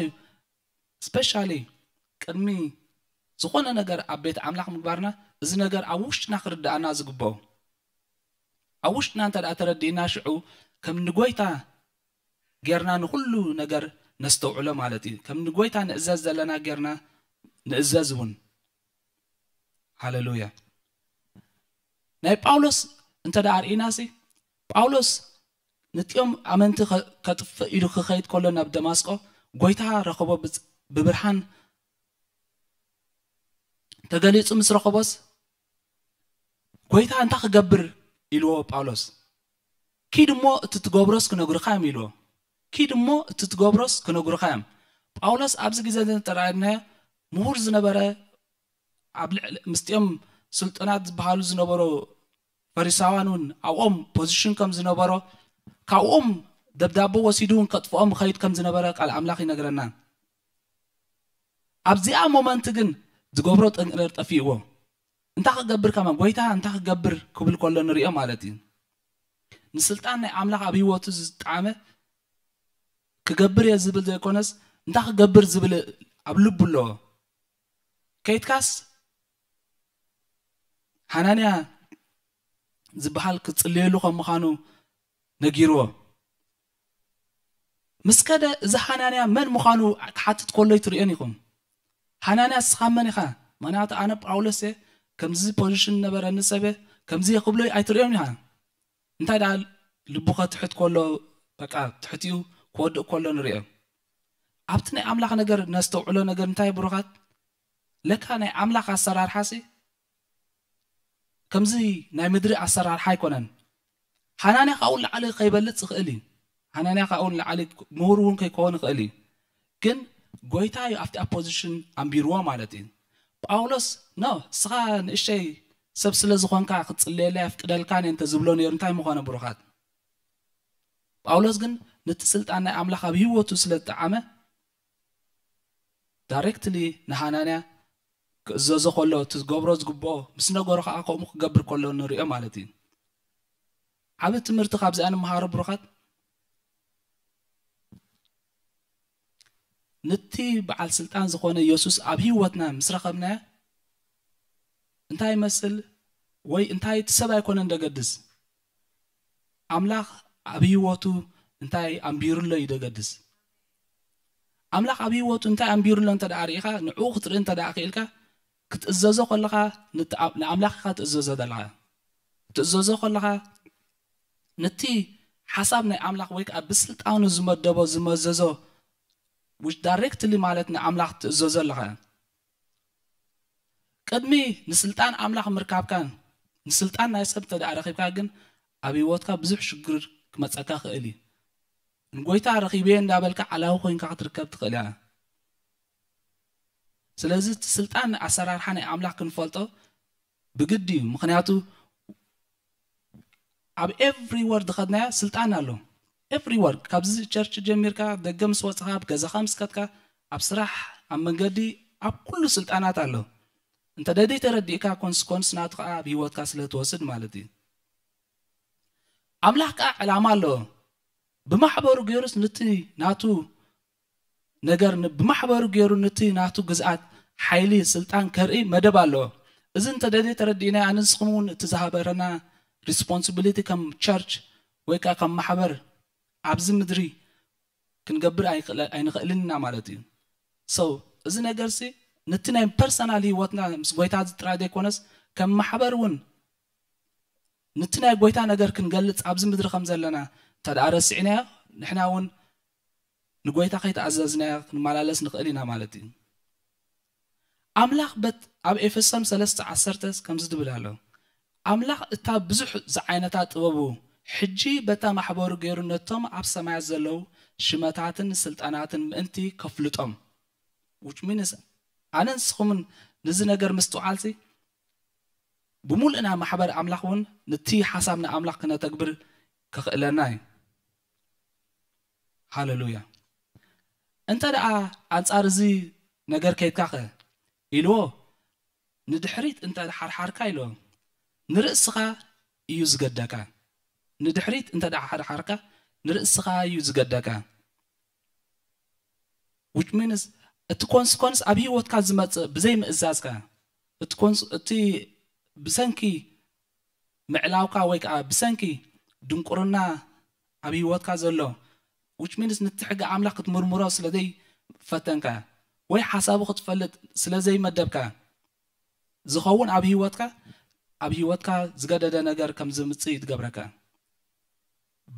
specially ቅድሚ ዝኾነ ነገር ኣብ ቤት ኣምላኽ ምግባርና እዚ ነገር ኣብ ውሽጥና ክርድኣና ዝግብኦ ኣብ ውሽጥና እንተ ደኣ ተረዲእና ሽዑ ከም ንጎይታ ጌርና ንኹሉ ነገር ነስተውዕሎ ማለት እዩ። ከም ንጎይታ ንእዘዝ ዘለና ጌርና ንእዘዝ እውን። ሃሌሉያ። ናይ ጳውሎስ እንተ ደኣ ርኢና ሲ ጳውሎስ ነቲኦም ኣመንቲ ከጥፍእ ኢሉ ክኸይድ ከሎ ናብ ደማስቆ ጎይታ ረኸቦ። ብብርሃን ተገሊጹ ምስ ረኸቦስ ጎይታ እንታይ ክገብር ኢልዎ ጳውሎስ። ኪድ እሞ እቲ ትገብሮስ ክነግሩኻ እዮም ኢልዎ። ኪድ እሞ እቲ ትገብሮስ ክነግሩኻ እዮም። ጳውሎስ ኣብዚ ግዜ እንተረኣናዮ ምሁር ዝነበረ ኣብ ልዕሊ ምስጢኦም ስልጡናት ዝበሃሉ ዝነበሩ ፈሪሳውያን እውን ኣብኦም ፖዚሽን ከም ዝነበሮ ካብኦም ደብዳቦ ወሲዱ እውን ከጥፍኦም ይኸይድ ከም ዝነበረ ቃል ኣምላኽ ይነግረና። ኣብዚኣ ሞመንት ግን ዝገብሮ ጥንቅረር ጠፊእዎ። እንታይ ክገብር ከማ ጎይታ እንታይ ክገብር ክብል ከሎ ንሪኦ ማለት እዩ። ንስልጣን ናይ ኣምላኽ ኣብ ህይወቱ ዝጠዓመ ክገብር እየ ዝብል ዘይኮነስ እንታይ ክገብር ዝብል ኣብ ልቡ ኣለዎ። ከይትካስ ሃናንያ ዝበሃል ክጽልየሉ ከም ምዃኑ ነጊርዎ። ምስ ከደ እዚ ሃናንያ መን ምዃኑ ክሓትት ከሎ ይትርእዮን ኢኹም። ሃናንያ እስኻ መን ኢኻ? ምክንያቱ ኣነ ጳውሎስ እየ፣ ከምዚ ፖዚሽን ነበረኒ ሰብ እየ፣ ከምዚ እየ ክብሎ ኣይትርእዮን ኢኻ። እንታይ ደኣ ልቡ ከትሕት ከሎ በቃ ትሕቲኡ ክወድእ ከሎ ንርእዮ። ኣብቲ ናይ ኣምላኽ ነገር ነስተውዕሎ ነገር እንታይ ብሩኻት ለካ ናይ ኣምላኽ ኣሰራርሓ ሲ ከምዚ ናይ ምድሪ ኣሰራርሓ ኣይኮነን። ሃናንያ ካብኡ ንላዕሊ ከይበልጽ ይኽእል እዩ። ሃናንያ ካብኡ ንላዕሊ ምሁር እውን ከይከውን ይኽእል እዩ። ግን ጎይታ እዩ ኣብቲ ፖዚሽን ኣንቢርዎ ማለት እዩ። ጳውሎስ ኖ እስኻ ንእሸይ ሰብ ስለ ዝኾንካ ክትጽልየለይ ኣፍቅደልካን እየ እንተዝብሎ ነይሩ እንታይ ምኾነ? ብሩኻት፣ ጳውሎስ ግን ነቲ ስልጣን ናይ ኣምላኽ ኣብ ህይወቱ ስለ ዝጠዓመ ዳይሬክትሊ ንሃናንያ ክእዘዞ ከሎ እቲ ዝገብሮ ዝግብኦ ምስ ነገሮ ከዓ ከምኡ ክገብር ከሎ ንሪኦ ማለት እዩ። ዓብ ትምህርቲ ካብዚኣ ንምሃሮ ብሩኻት። ነቲ በዓል ስልጣን ዝኾነ የሱስ ኣብ ህይወትና ምስ ረኸብናዮ እንታይ ይመስል ወይ እንታይ እቲ ሰብ ኣይኮነን ደገድስ፣ ኣምላኽ ኣብ ህይወቱ እንታይ ኣንቢሩሎ እዩ ደገድስ። ኣምላኽ ኣብ ህይወቱ እንታይ ኣንቢሩሎ እንተ ደኣ ርኢኻ ንዕኡ ክትርኢ እንተ ደኣ ክኢልካ ክትእዘዞ ከለኻ ንኣምላኽ ኢኻ ትእዘዞ ዘለኻ። ክትእዘዞ ከለኻ ነቲ ሓሳብ ናይ ኣምላኽ ወይ ከዓ ብስልጣኑ ዝመደቦ ዝመዘዞ ዳይሬክትሊ ማለት ንኣምላኽ ትእዘዞ ኣለኻ። ቅድሚ ንስልጣን ኣምላኽ ምርካብካን ንስልጣን ናይ ሰብ እንተ ደኣ ረኺብካ ግን ኣብ ህይወትካ ብዙሕ ሽግር ክመፀካ ክእል እዩ። ንጎይታ ረኺበ እንዳበልካ ዓላዊ ኮይንካ ክትርከብ ትኽእል እያ። ስለዚ እቲ ስልጣን ኣሰራርሓ ናይ ኣምላኽ ክንፈልጦ ብግዲ እዩ። ምክንያቱ ኣብ ኤቭሪ ወርድ ኸድናያ ስልጣን ኣሎ። ኤቭሪ ወርድ ካብዚ ቸርች ጀሚርካ ደገ ምስ ወፅኻ ኣብ ገዛኻ ምስ ከድካ ኣብ ስራሕ ኣብ መንገዲ ኣብ ኩሉ ስልጣናት ኣሎ። እንተ ደደይ ተረዲእካ ኮንስኮንስ ናቱ ከዓ ኣብ ህይወትካ ስለ ትወስድ ማለት እዩ። ኣምላኽ ከዓ ዕላማ ኣለዎ። ብማሕበሩ ገይሩስ ንቲ ናቱ ነገር ብማሕበሩ ገይሩ ንቲ ናቱ ግዝኣት ሓይሊ ስልጣን ከርኢ መደብ ኣለዎ። እዚ እንተ ደልየ ተረዲእና ኣነ ንስኹም እውን እቲ ዝሃበረና ሪስፖንሲቢሊቲ ከም ቸርች ወይ ከዓ ከም ማሕበር ኣብዚ ምድሪ ክንገብር ኣይንኽእልን ኢና ማለት እዩ። So እዚ ነገር ሲ ንቲ ናይ ፐርሰናል ህይወትና ምስ ጎይታ ዝጥራይ ዘይኮነስ ከም ማሕበር እውን ንቲ ናይ ጎይታ ነገር ክንገልፅ ኣብዚ ምድሪ ከም ዘለና እንተ ደኣ ረሲዕናዮ ንሕና እውን ንጎይታ ከይተኣዘዝናዮ ክንመላለስ ንኽእል ኢና ማለት እዩ። ኣምላኽ በት ኣብ ኤፌሶን ሰለስተ ዓሰርተ ከምዚ ዝብል ኣሎ፣ ኣምላኽ እታ ብዙሕ ዝዓይነታ ጥበቡ ሕጂ በታ ማሕበሩ ገይሩ ነቶም ኣብ ሰማያት ዘለዉ ሽመታትን ስልጣናትን ምእንቲ ከፍልጦም which means ኣነ ንስኹምን ንዚ ነገር ምስትውዓልሲ ብምሉእና ማሕበር ኣምላኽ እውን ንቲ ሓሳብ ንኣምላኽ ክነተግብር ከኽእለና እዩ። ሃለሉያ። እንተ ደኣ ኣንጻር እዚ ነገር ከይድካ ኸ ኢልዎ፣ ንድሕሪት እንተ ሓርሓርካ ኢልዎ፣ ንርእስኻ እዩ ዝገደካ። ንድሕሪት እንተ ደኣ ሓርሓርካ ንርእስኻ እዩ ዝገደካ። Which means እቲ ኮንስኮንስ ኣብ ህይወትካ ዝመጽእ ብዘይ ምእዛዝካ እቲ ኮንስ እቲ ብሰንኪ ምዕላውካ ወይ ከዓ ብሰንኪ ድንቁርና ኣብ ህይወትካ ዘሎ which means ንቲ ሕጊ ኣምላኽ ክትምርምሮ ስለ ዘይፈተንካ ወይ ሓሳቡ ክትፈልጥ ስለ ዘይመደብካ ዝኸውን ኣብ ህይወትካ ኣብ ህይወትካ ዝገደደ ነገር ከም ዝምጽእ እዩ ትገብረካ።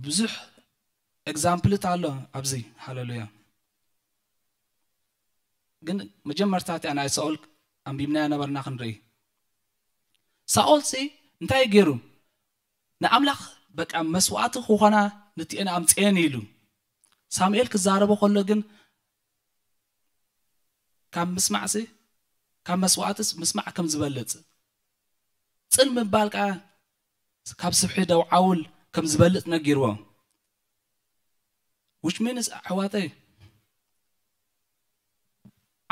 ብዙሕ ኤግዛምፕልት ኣሎ ኣብዚ። ሃለሉያ። ግን መጀመርታ እቲኣ ናይ ሳኦል ኣንቢብናዮ ነበርና ክንርኢ። ሳኦል ሲ እንታይ ገይሩ? ንኣምላኽ በቃ መስዋዕቲ ክኾና ንትኤን ኣምፅኤን ኢሉ ሳሙኤል ክዛረቦ ከሎ ግን ካብ ምስማዕሲ ካብ መስዋዕትስ ምስማዕ ከም ዝበልፅ ፅን ምባል ከዓ ካብ ስብሒ ደው ዓውል ከም ዝበልፅ ነጊርዎ። Which means ኣሕዋተይ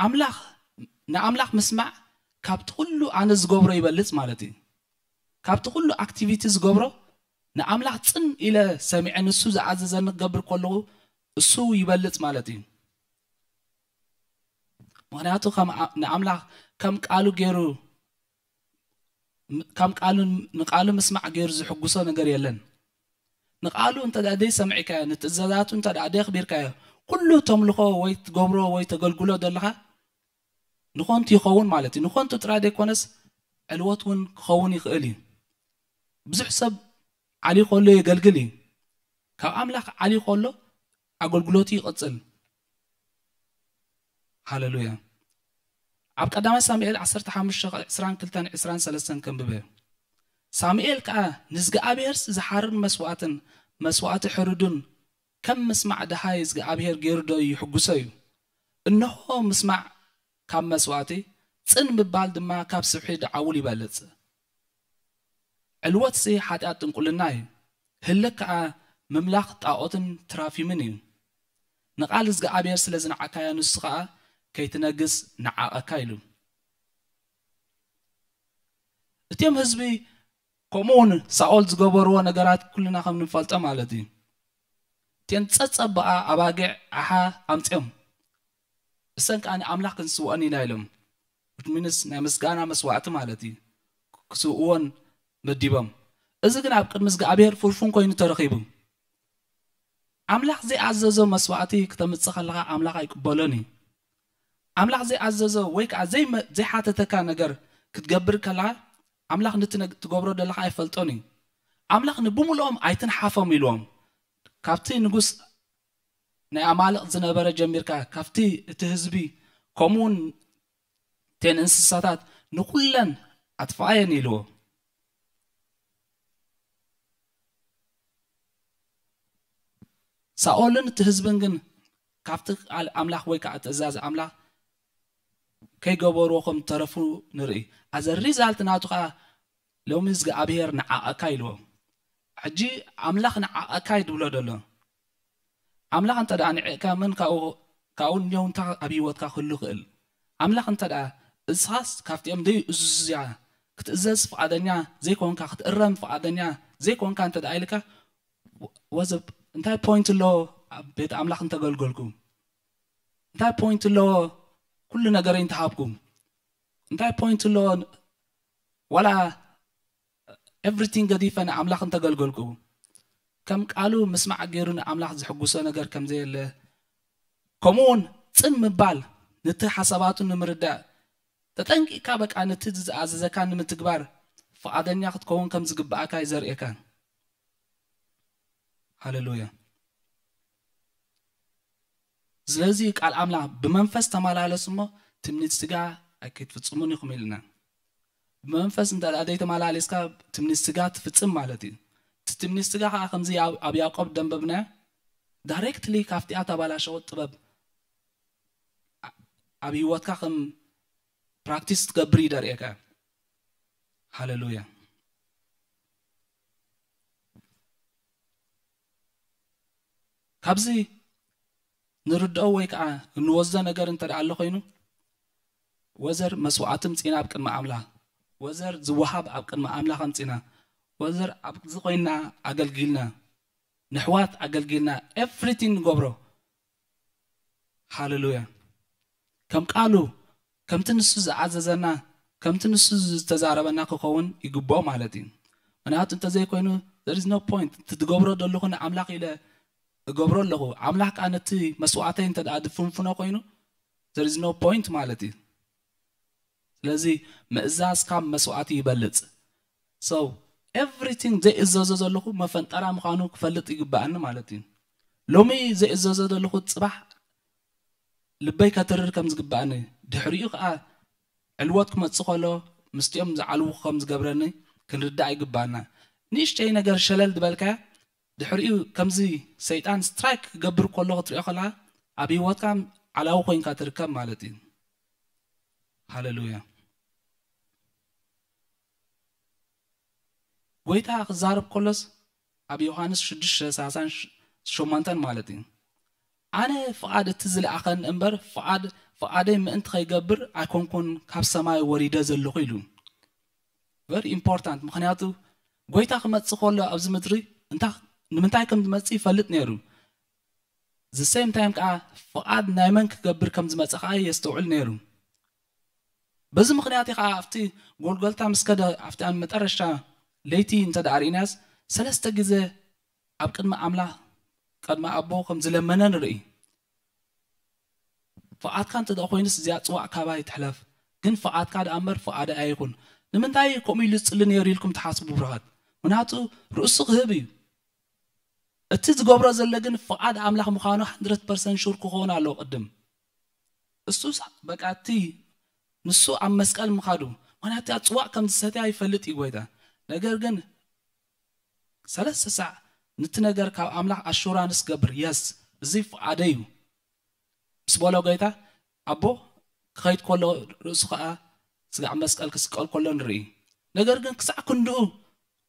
ኣምላኽ ንኣምላኽ ምስማዕ ካብቲ ኩሉ ኣነ ዝገብሮ ይበልፅ ማለት እዩ። ካብቲ ኩሉ ኣክቲቪቲ ዝገብሮ ንኣምላኽ ፅን ኢለ ሰሚዐ ንሱ ዝኣዘዘኒ ክገብር ከለኹ እሱ ይበልፅ ማለት እዩ። ምክንያቱ ንኣምላኽ ከም ቃሉ ገይሩ ከም ቃሉ ንቃሉ ምስማዕ ገይሩ ዝሕጉሶ ነገር የለን። ንቃሉ እንተ ደኣ ደይ ሰምዒካዮ ንትእዛዛቱ እንተ ደኣ ደይ ኣኽቢርካዮ ኩሉ ተምልኾ ወይ ትገብሮ ወይ ተገልግሎ ዘለኻ ንኾንቱ ይኸውን ማለት እዩ። ንኾንቱ ጥራይ ዘይኮነስ ዕልወት እውን ክኸውን ይኽእል እዩ። ብዙሕ ሰብ ዓልዩ ከሎ የገልግል እዩ። ካብ ኣምላኽ ዓልዩ ከሎ ኣገልግሎቱ ይቕጽል። ሃለሉያ። ኣብ ቀዳማይ ሳሙኤል ዓሰርተ ሓሙሽተ ዕስራን ክልተን ዕስራን ሰለስተን ከንብበ። ሳሙኤል ከኣ ንዝግኣብሄርስ ዝሓርር መስዋእትን መስዋእቲ ሕሩድን ከም ምስማዕ ደሃይ ዝግኣብሄር ገይሩ ዶ ይሕጉሶ እዩ? እንሆ ምስማዕ ካብ መስዋእቲ ጽን ምባል ድማ ካብ ስብሒ ደዓውል ይበልጽ። ዕልወትሲ ሓጢኣት ጥንቁልና እዩ። ህልክ ከኣ ምምላኽ ጣኦትን ትራፊምን እዩ። ንቓል እግዚኣብሔር ስለ ዝነዓካያ ንሱ ከኣ ከይትነግስ ነዓቐካ ኢሉ። እቲኦም ህዝቢ ከምኡ እውን ሳኦል ዝገበርዎ ነገራት ኩልና ከም ንፈልጦ ማለት እዩ። እቲአን ጸጸብኣ ኣባጊዕ ኣሓ ኣምጺኦም እሰን ከኣ ንኣምላኽ ክንስውአን ኢና ኢሎም ምንስ ናይ ምስጋና መስዋዕቲ ማለት እዩ ክስውእዎን መዲቦም። እዚ ግን ኣብ ቅድሚ እግዚኣብሔር ፍርፉን ኮይኑ ተረኺቡ። ኣምላኽ ዘይኣዘዞ መስዋዕቲ ክተምጽእ ከለኻ ኣምላኽ ኣይቅበሎን እዩ። ኣምላኽ ዘይኣዘዞ ወይ ከዓ ዘይመ- ዘይሓተተካ ነገር ክትገብር ከለኻ ኣምላኽ ነቲ ነግ- ትገብሮ ዘለኻ ኣይፈልጦን እዩ። ኣምላኽ ንብምልኦም ኣይትንሓፎም ኢልዎም። ካብቲ ንጉስ ናይ ኣማልቕ ዝነበረ ጀሚርካ ካብቲ እቲ ህዝቢ ከምኡውን እተን እንስሳታት ንኩለን ኣጥፍኣየን ኢልዎ። ሳኦልን እቲ ህዝብን ግን ካብቲ ቃል ኣምላኽ ወይ ከዓ ትእዛዝ ኣምላኽ ከይገበርዎ ከም ተረፉ ንርኢ። ኣዘ ሪዛልት ናቱ ከዓ ሎሚ እግዚኣብሔር ንዓቐካ ኢልዎ። ሕጂ ኣምላኽ ንዓቐካ እዩ ዝብሎ ዘሎ። ኣምላኽ እንተ ደኣ ንዕእካ መን ካብኡ ካብኡ ኔውንታ ኣብ ህይወትካ ክህሉ ይኽእል። ኣምላኽ እንተ ደኣ እስኻስ ካብቲኦም ደይ እዙዝያ ክትእዘዝ ፍቓደኛ ዘይኮንካ ክትእረም ፍቓደኛ ዘይኮንካ እንተ ደኣ ኢልካ ወዘብ እንታይ ፖይንት ኣለዎ ኣብ ቤት ኣምላኽ እንተገልገልኩ እንታይ ፖይንት ኣለዎ ኩሉ ነገረይ እንተሃብኩ እንታይ ፖይንት ኣለዎ ዋላ ኤቭሪቲንግ ገዲፈ ንኣምላኽ እንተገልገልኩ ከም ቃሉ ምስማዕ ገይሩ ንኣምላኽ ዝሕጉሶ ነገር ከም ዘየለ ከምኡውን ጽን ምባል ነቲ ሓሳባቱ ንምርዳእ ተጠንቂቕካ በቃ ነቲ ዝኣዘዘካ ንምትግባር ፍቓደኛ ክትከውን ከም ዝግብኣካ እዩ ዘርእየካ። ሃሌሉያ። ስለዚ ቃል ኣምላኽ ብመንፈስ ተመላለሱ እሞ ትምኒት ስጋ ኣይክትፍጽሙን ኢኹም ኢልና። ብመንፈስ እንተ ደኣ ዘይተመላለስካ ትምኒት ስጋ ትፍጽም ማለት እዩ። እቲ ትምኒት ስጋ ከዓ ከምዚ ኣብ- ኣብ ያዕቆብ ደንበብናዮ ዳይሬክትሊ ካብቲኣ ተባላሸወት ጥበብ ኣ- ኣብ ህይወትካ ከም ፕራክቲስ ትገብር እዩ ደርእየካ። ሃሌሉያ። ካብዚ ንርድኦ ወይ ከዓ እንወስዶ ነገር እንተ ደኣ ኣሎ ኮይኑ ወዘር መስዋዕቲ ምፂና ኣብ ቅድሚ ኣምላኽ ወዘር ዝወሃብ ኣብ ቅድሚ ኣምላኽ ኣምፂና ወዘር ኣብዚ ኮይንና ኣገልጊልና ንሕዋት ኣገልጊልና ኤቭሪቲንግ ንገብሮ ሃሌሉያ ከም ቃሉ ከምቲ ንሱ ዝኣዘዘና ከምቲ ንሱ ዝተዛረበና ክኸውን ይግብኦ ማለት እዩ። ምክንያቱ እንተዘይኮይኑ there is no point እቲ ትገብሮ ዘለኹ ንኣምላኽ ኢለ እገብሮ ኣለኹ ኣምላኽ ከዓ ነቲ መስዋዕተይ እንተ ደኣ ድፍንፍኖ ኮይኑ there is no point ማለት እዩ። ስለዚ ምእዛዝ ካብ መስዋዕቲ ይበልፅ። So everything ዘይእዘዞ ዘለኹ መፈንጠራ ምዃኑ ክፈልጥ ይግባኣኒ ማለት እዩ። ሎሚ ዘይእዘዞ ዘለኹ ፅባሕ ልበይ ከትርር ከም ዝግባኣኒ ድሕሪኡ ከዓ ዕልወት ክመፅእ ከሎ ምስቲኦም ዝዓልዉ ከም ዝገብረኒ ክንርዳእ ይግባኣና። ንእሽተይ ነገር ሸለል ዝበልካያ ድሕሪኡ ከምዚ ሰይጣን ስትራይክ ክገብር ከሎ ክትሪኦ ከለካ ኣብ ህይወትካ ዓላዊ ኮይንካ ትርከብ ማለት እዩ። ሃሌሉያ። ጎይታ ክዛረብ ከሎስ ኣብ ዮሃንስ ሽዱሽተ ሰላሳን ሸሞንተን ማለት እዩ ኣነ ፍቓድ እቲ ዝለኣኸን እምበር ፍቓድ ፍቓደይ ምእንቲ ከይገብር ኣይኮንኩን ካብ ሰማይ ወሪደ ዘለኹ ኢሉ። ቨሪ ኢምፖርታንት ምክንያቱ ጎይታ ክመፅእ ከሎ ኣብዚ ምድሪ እንታ ንምንታይ ከም ዝመፅእ ይፈልጥ ነይሩ። The same time ከዓ ፍቓድ ናይ መን ክገብር ከም ዝመፀ ከዓ የስተውዕል ነይሩ። በዚ ምኽንያት ከዓ ኣብቲ ጎልጎልታ ምስ ከደ ኣብቲ ኣብ መጠረሽታ ለይቲ እንተ ደኣ ርኢናስ ሰለስተ ግዜ ኣብ ቅድሚ ኣምላኽ ቅድሚ ኣቦ ከም ዝለመነ ንርኢ። ፍቓድካ እንተ ደኣ ኮይኑስ እዚኣ ጽዋዕ ካባይ ትሕለፍ፣ ግን ፍቓድካ ደኣ እምበር ፍቓደይ ኣይኹን። ንምንታይ ከምኡ ኢሉ ዝጽሊ ነይሩ ኢልኩም ትሓስቡ ብሩኻት? ምክንያቱ ርእሱ ክህብ እዩ። እቲ ዝገብሮ ዘሎ ግን ፍቓድ ኣምላኽ ምዃኑ ሓንድረድ ፐርሰንት ሹር ክኸውን ኣለዎ ቅድም። እሱስ በቃ እቲ ንሱ ኣብ መስቀል ምኻዱ፣ ምክንያቱ እቲኣ ጽዋዕ ከም ዝሰትያ ይፈልጥ እዩ ጎይታ። ነገር ግን ሰለስተ ሳዕ ንቲ ነገር ካብ ኣምላኽ ኣሹራንስ ገብር የስ እዚ ፍቓደይ እዩ ምስ በሎ ጎይታ ኣቦ ክኸይድ ከሎ ርእሱ ከዓ ስጋዕ መስቀል ክስቀል ከሎ ንርኢ። ነገር ግን ክሳዕ ክንድኡ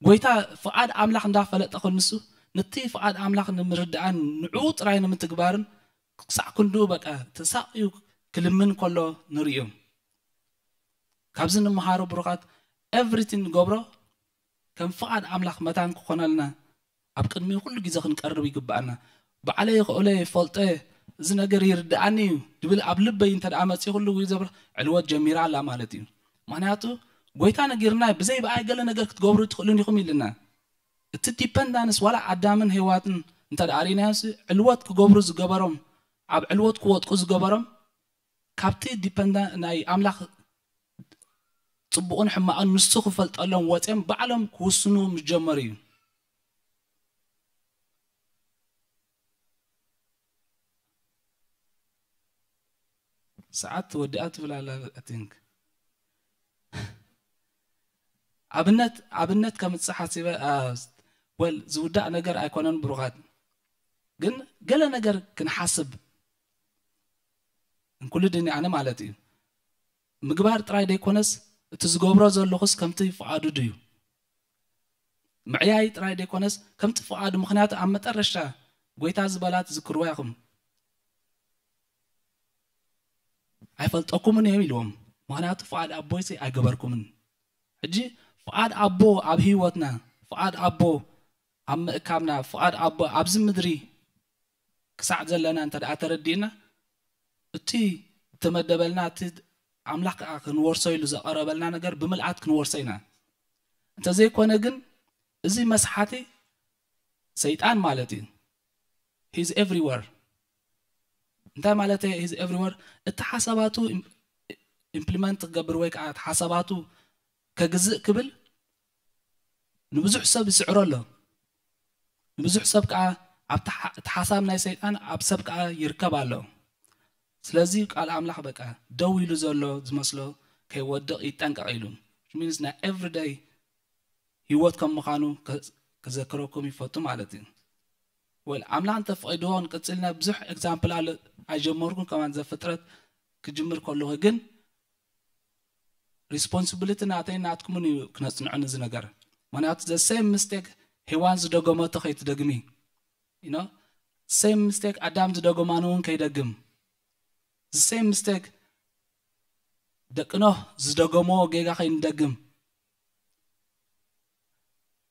ጎይታ ፍቓድ ኣምላኽ እንዳፈለጠ ክንሱ፣ ነቲ ፍቓድ ኣምላኽ ንምርዳእን ንዕኡ ጥራይ ንምትግባርን ክሳዕ ክንድኡ በቃ ተሳቕዩ ክልምን ከሎ ንርእዮ። ካብዚ ንምሃሮ ብሩኻት፣ ኤቭሪቲን ንገብሮ ከም ፍቓድ ኣምላኽ መታን ክኾነልና ኣብ ቅድሚኡ ኩሉ ግዜ ክንቀርብ ይግብኣና። ባዕለይ ይኽእሎ እየ፣ ይፈልጦ እየ፣ እዚ ነገር ይርድኣኒ እዩ ድብል ኣብ ልበይ እንተ ደኣ መጺኡ ኩሉ ግዜ ብር ዕልወት ጀሚራ ኣላ ማለት እዩ። ምኽንያቱ ጎይታ ነጊርና፣ ብዘይ ብኣይ ገለ ነገር ክትገብሩ ትኽእሉን ኢኹም ኢልና። እቲ ዲፐንዳንስ ዋላ ኣዳምን ሄዋትን እንተ ደኣ ርኢናዮስ ዕልወት ክገብሩ ዝገበሮም፣ ኣብ ዕልወት ክወጥቁ ዝገበሮም ካብቲ ዲፐንዳ ናይ ኣምላኽ ጽቡቕን ሕማቕን ንሱ ክፈልጠሎም ወጽዮም ባዕሎም ክውስኑ ምስ ጀመሩ እዩ። ሰዓት ወዲኣ ትብል ኣላ፣ I think። ኣብነት ኣብነት ከምጽእ ሓሲበ። ወል ዝውዳእ ነገር ኣይኮነን ብሩኻት፣ ግን ገለ ነገር ክንሓስብ እንኩልድኒ ኣነ ማለት እዩ። ምግባር ጥራይ ደይኮነስ እቲ ዝገብሮ ዘለኹስ ከምቲ ፍቓዱ ድዩ? ምዕያይ ጥራይ ደይኮነስ ከምቲ ፍቓዱ። ምኽንያቱ ኣብ መጠረሽታ ጎይታ ዝበላ ትዝክርዋ ኢኹም። ኣይፈልጠኩምን እዮም ኢልዎም፣ ምኽንያቱ ፍቓድ ኣቦይሲ ኣይገበርኩምን። ሕጂ ፍቓድ ኣቦ ኣብ ህይወትና፣ ፍቓድ ኣቦ ኣብ ምእካብና፣ ፍቓድ ኣቦ ኣብዚ ምድሪ ክሳዕ ዘለና እንተ ደኣ ተረዲእና፣ እቲ ዝተመደበልና፣ እቲ ኣምላኽ ከዓ ክንወርሶ ኢሉ ዘቐረበልና ነገር ብምልኣት ክንወርሶ ኢና። እንተዘይኮነ ግን እዚ መስሓቲ ሰይጣን ማለት እዩ። He's everywhere። እንታይ ማለት he's everywhere? እቲ ሓሳባቱ ኢምፕሊመንት ክገብር ወይ ከዓ እቲ ሓሳባቱ ከግዝእ ክብል ንብዙሕ ሰብ ይስዕሮ ኣሎ። ንብዙሕ ሰብ ከዓ ኣብቲ ሓ- እቲ ሓሳብ ናይ ሰይጣን ኣብ ሰብ ከዓ ይርከብ ኣሎ። ስለዚ ቃል ኣምላኽ በቃ ደው ኢሉ ዘሎ ዝመስሎ ከይወድቕ ይጠንቀቕ ኢሉ። Which means ናይ ኤቭሪደይ ህይወት ከም ምዃኑ ከ- ክዘክረኩም ይፈቱ ማለት እዩ። ወል ኣምላኽ እንተፈቒድዎ ንቅጽልና ብዙሕ ኤግዛምፕል ኣሎ። ኣይጀመርኩን ከማን ዘፍጥረት ክጅምር ከለኹ ግን ሪስፖንሲቢሊቲ ናተይ ናትኩምን እዩ ክነጽንዖ ነዚ ነገር። ምኽንያቱ the same mistake ሄዋን ዝደገመቶ ከይትደግሚ፣ you know፣ same mistake ኣዳም ዝደገማን እውን ከይደግም፣ the same mistake ደቂ ኖህ ዝደገሞ ጌጋ ከይንደግም፣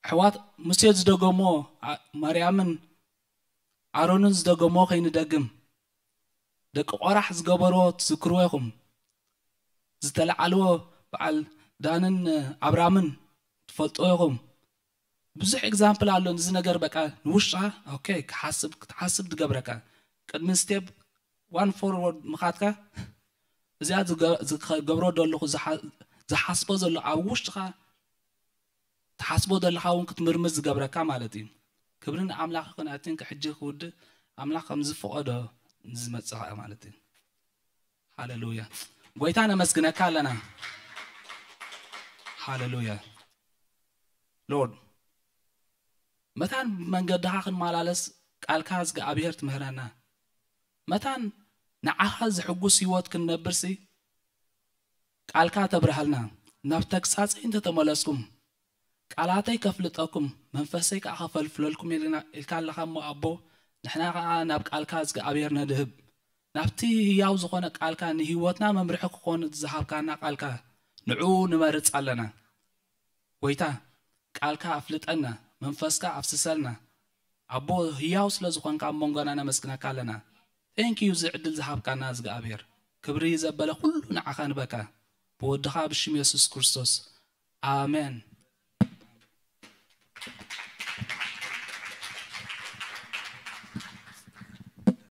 ኣሕዋት ሙሴ ዝደገሞ፣ ኣ- ማርያምን ኣሮንን ዝደገሞ ከይንደግም፣ ደቂ ቆራሕ ዝገበርዎ ትዝክርዎ ኢኹም። ዝተለዓልዎ በዓል ዳንን ኣብራምን ትፈልጥዎ ኢኹም። ብዙሕ ኤግዛምፕል ኣሎ። እዚ ነገር በቃ ንውሽጥኻ ኦኬ ክሓስብ ክትሓስብ ዝገብረካ ቅድሚ ስቴፕ ዋን ፎርወርድ ምኻድካ እዚኣ ዝገ- ዝገብሮ ዘለኹ ዝሓ- ዝሓስቦ ዘሎ ኣብ ውሽጥኻ ትሓስቦ ዘለኻ እውን ክትምርምር ዝገብረካ ማለት እዩ። ክብሪ ንኣምላኽ ይኹን። ኣቲንክ ሕጂ ክውድእ ኣምላኽ ከም ዝፈቐዶ ዝመጽእ ኸኣ ማለት እዩ። ሃሌሉያ። ጎይታ ነመስግነካ ኣለና። ሃሌሉያ። ሎርድ፣ መታን ብመንገድኻ ክንመላለስ ቃልካ እግዚኣብሔር ትምህረና። መታን ንዓኻ ዝሕጉስ ህይወት ክንነብርሲ ቃልካ ተብርሃልና። ናብ ተግሳጸይ እንተተመለስኩም ቃላተይ ከፍልጠኩም መንፈሰይ ከዓ ከፈልፍለልኩም ኢልና ኢልካ ኣለኻ እሞ ኣቦ፣ ንሕና ከዓ ናብ ቃልካ እግዚኣብሔር ነድህብ። ናብቲ ህያው ዝኾነ ቃልካ ንህይወትና መምርሒ ክኾን ዝሃብካና ቃልካ ንዕኡ ንመርጽ ኣለና። ጎይታ ቃልካ ኣፍልጠና፣ መንፈስካ ኣፍስሰልና። ኣቦ ህያው ስለ ዝኾንካ ኣብ መንጎና ነመስግነካ ኣለና። ቴንክ ዩ እዚ ዕድል ዝሃብካና እግዚኣብሔር። ክብሪ ዘበለ ኩሉ ንዓኻ ንበካ ብወድኻ ብሽም የሱስ ክርስቶስ ኣሜን።